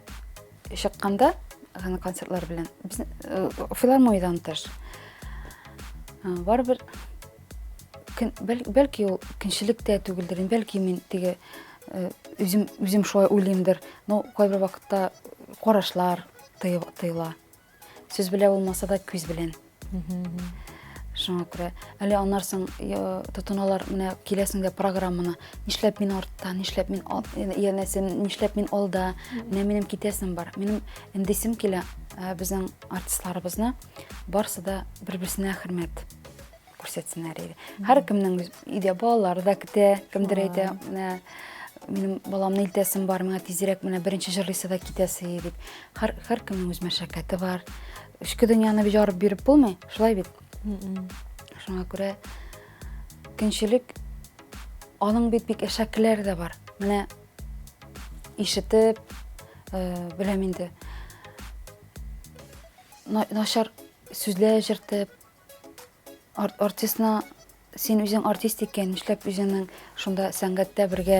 чыкканда гына концертлар белән без э, филармониядән тыш э, барыбер бәлки ул көнчелек тә түгелдер, бәлки мин теге Э, үзем үзем шулай уйлыймдыр но кайбер вакытта карашлар тыела сүз белән булмаса да күз белән шуңа күрә әле аннан соң тотыналар менә киләсең дә программаны нишләп мин артта нишләп мин янәсе нишләп мин алда менә минем китәсем бар минем эндисем килә э, безнең артистларыбызны барысы да бер берсенә хөрмәт күрсәтсеннәр иде. Һәркемнең өйдә балалары да көтә, кемдер әйтә, менә минем баламны илтәсем бар, миңа тизрәк менә беренче җырлыйсы да китәсе дип. Һәр һәркемнең үз мәшәкате бар. Эчке дөньяны бит ярып биреп булмый, шулай бит. Шуңа күрә көнчелек аның бит бик әшәкеләре дә бар. Менә ишетеп, э, беләм инде. Начар сүзләр җыртып, Артистны син үзең артист икән, нишләп үзеңнең шунда сәнгатьтә бергә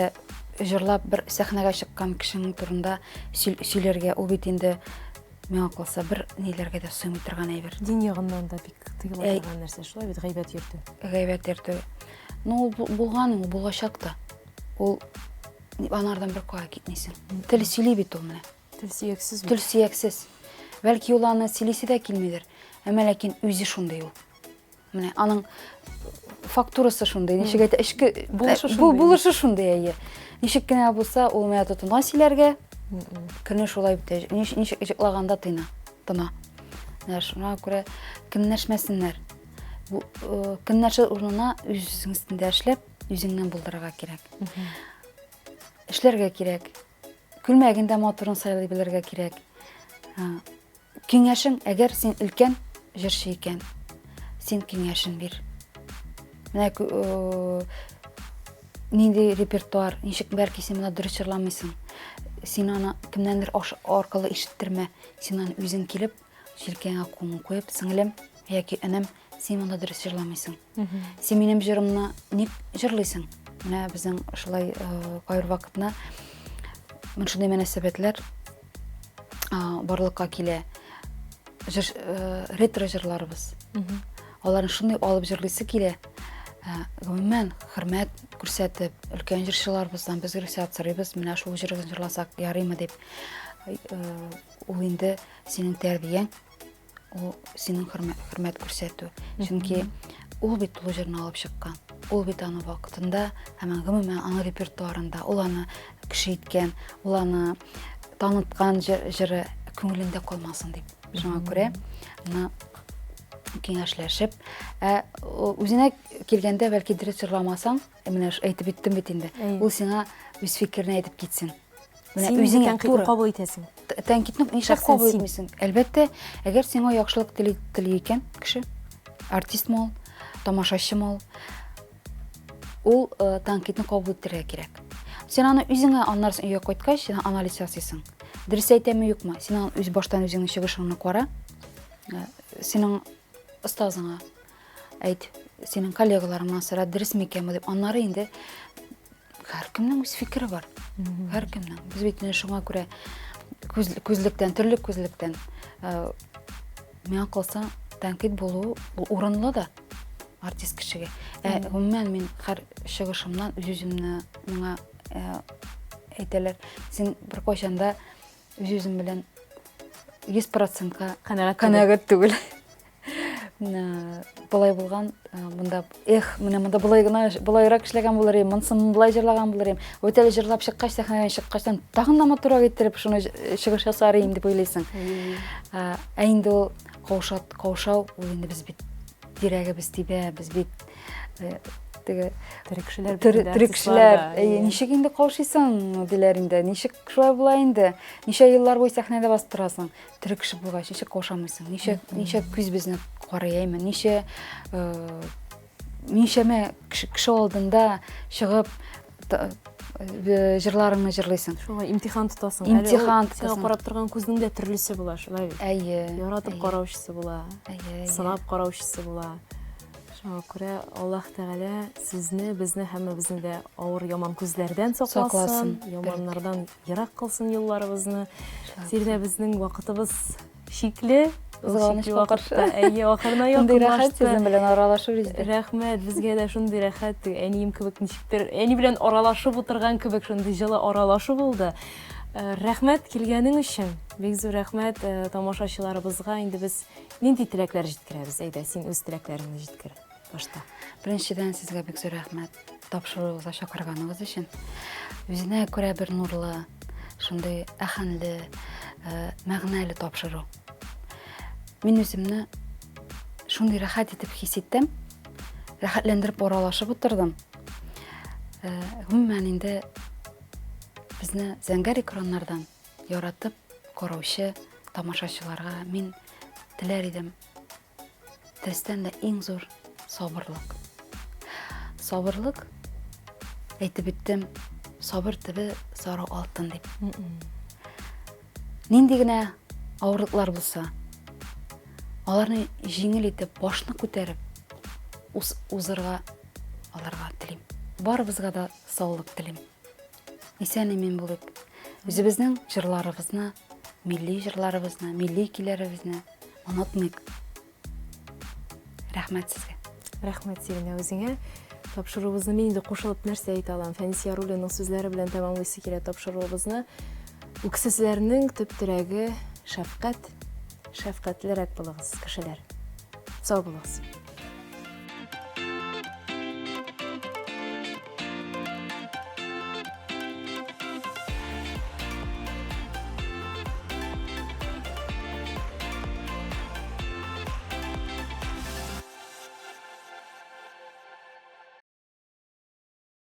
җырлап бер сәхнәгә чыккан кешең турында сөйләргә, ул бит инде миңа калса бер ниләргә дә сыймый торган әйбер. Дин ягыннан да бик тыела торган нәрсә, шулай бит гайбәт йөртү. Гайбәт йөртү. Ну, ул булган, ул булачак та. Ул анардан бер кая китмисең. Тел сөйли бит ул менә. Тел сөяксез бит. Тел сөяксез. Бәлки ул аны сөйлисе дә килмидер. Әмма ләкин үзе шундый ул. Менә аның фактурасы шундый, ничек әйтә, эчке булышы шундый. Булышы шундый, әйе. Ничек кенә булса, ул менә тотынган сөйләргә, көне шулай бетә. Ничек җыклаганда тына, тына. Менә шуңа күрә көнләшмәсеннәр. Бу э, көнләшү урынына үз-үзең өстендә эшләп, үзеңнән булдырырга кирәк. Эшләргә кирәк. Күлмәген дә матурын сайлый белергә кирәк. Киңәшең, әгәр син өлкән җырчы икән, син киңәшен бир. Менә э, нинди репертуар, ничек бәлки син моны дөрес җырламыйсың. Син аны кемнәндер аркылы ишеттермә. Син аны үзең килеп, җилкәңә кулың куеп, сеңлем яки энем, син монда дөрес җырламыйсың. Син минем җырымны ник җырлыйсың? Менә безнең шулай э, кайбер вакытны менә шундый мөнәсәбәтләр барлыкка килә. Җыр, э, ретро җырларыбыз. Аларны шундый алып җырлыйсы килә. Э, гомумән, хөрмәт күрсәтеп, өлкән җырчыларыбыздан без рөхсәт сорыйбыз, менә шул җырыгызны җырласак ярыймы дип. Э, ул инде синең тәрбияң, ул синең хөрмәт, хөрмәт күрсәтү. Чөнки ул бит ул җырны алып чыккан. Ул бит аны вакытында һәм гомумән аның репертуарында, ул аны кеше иткән, ул аны таныткан җыр, җыры күңелендә калмасын дип. Шуңа күрә моны киңәшләшеп, ә үзенә килгәндә бәлки дөрес җырламасаң, менә әйтеп үттем бит инде. Ул сиңа үз фикерен әйтеп китсен. Менә Син үзеңә тәнкыйтьне кабул итәсең. Тәнкыйтьне нишләп кабул итмисең? Әлбәттә, әгәр сиңа яхшылык тели, тели икән кеше, артистмы ул, тамашачымы ул, ул э, тәнкыйтьне кабул итәргә кирәк. Син аны үзеңә аннары соң өйгә кайткач, син анализ ясыйсың. Дөрес әйтәме, юкмы? Син аны үз баштан үзеңнең чыгышыңны кара. Э, синең остазыңа әйт, синең коллегаларыңнан сора, дөрес микән бу дип. Аннары инде Һәркемнең үз фикере бар. Һәркемнең. Без бит менә шуңа күрә күз, күзлектән, төрле күзлектән э, миңа калса, тәнкыйть булу ул урынлы да артист кешегә. Ә гомумән мин һәр чыгышымнан үз-үземне миңа э, әйтәләр, син беркайчан да үз-үзем белән 100 процентка канәгать түгел. Болай булган, э, монда эх, менә монда болай гына болайрак эшләгән булыр идем, монысын болай җырлаган булыр идем. Бит әле җырлап чыккач, сәхнәдән чыккачтан тагын да матуррак иттереп шуны э, чыгыш ясар идем дип уйлыйсың. Э, ә инде ул каушат, каушау, ул инде без бит йөрәгебез тибә, без бит теге тере кешеләр тере кешеләр. Ничек инде каушыйсың, диләр инде. Ничек шулай була инде? Ничә еллар буе сәхнәдә басып торасың? Тере кеше булгач, ничек каушамыйсың? Ничә, ничә күз безне карый, әйме? Ничә, э, ничәмә кеше, кеше алдында чыгып э, җырларыңны җырлыйсың. Шулай имтихан тотасың. Имтихан тотасың. Сиңа карап торган күзнең дә төрлесе була, шулай бит? Әйе. Яратып караучысы була. Әйе. Сынап караучысы була. Шуңа күрә Аллаһ Тәгалә сезне, безне һәммәбезне дә авыр яман күзләрдән сакласын, яманнардан ерак кылсын юлларыбызны. Сирдә безнең вакытыбыз чикле. Кызганычка каршы. Әйе, ахырына якынлашты. Шундый рәхәт сезнең белән аралашу бездә. Рәхмәт, безгә дә шундый рәхәт. Әнием кебек ничектер, әни белән аралашып утырган кебек шундый җылы аралашу булды. Э, рәхмәт килгәнең өчен. Бик зур рәхмәт э, тамашачыларыбызга. Инде без Нинди теләкләр җиткерәбез? Әйдә, син үз теләкләреңне җиткер башта. Беренчедән, сезгә бик зур рәхмәт тапшыруыгызга чакырганыгыз өчен. Үзенә күрә бер нурлы, шундый әхәнле, э, мәгънәле тапшыру. Мин үземне шундый рәхәт итеп хис иттем. Рәхәтләндереп аралашып утырдым. Э, гомумән инде безне зәңгәр экраннардан яратып караучы тамашачыларга мин теләр идем дөрестән дә иң зур сабырлык. Сабырлык, әйтеп үттем, сабыр төбе сары алтын дип. Нинди генә авырлыклар булса, аларны җиңел итеп, башны күтәреп узырга аларга телим. Барыбызга да саулык телим. Исән-имин булыйк. Үзебезнең җырларыбызны, милли җырларыбызны, милли көйләребезне онытмыйк. Рәхмәт сезгә. Рәхмәт Сиринә үзеңә. Тапшыруыбызны мин инде кушылып нәрсә әйтә алам? Фәнис Яруллинның сүзләре белән тәмамлыйсы килә тапшыруыбызны. Үксезләрнең төп терәге шәфкать. Шәфкатьлерәк булыгыз, кешеләр. Сау булыгыз.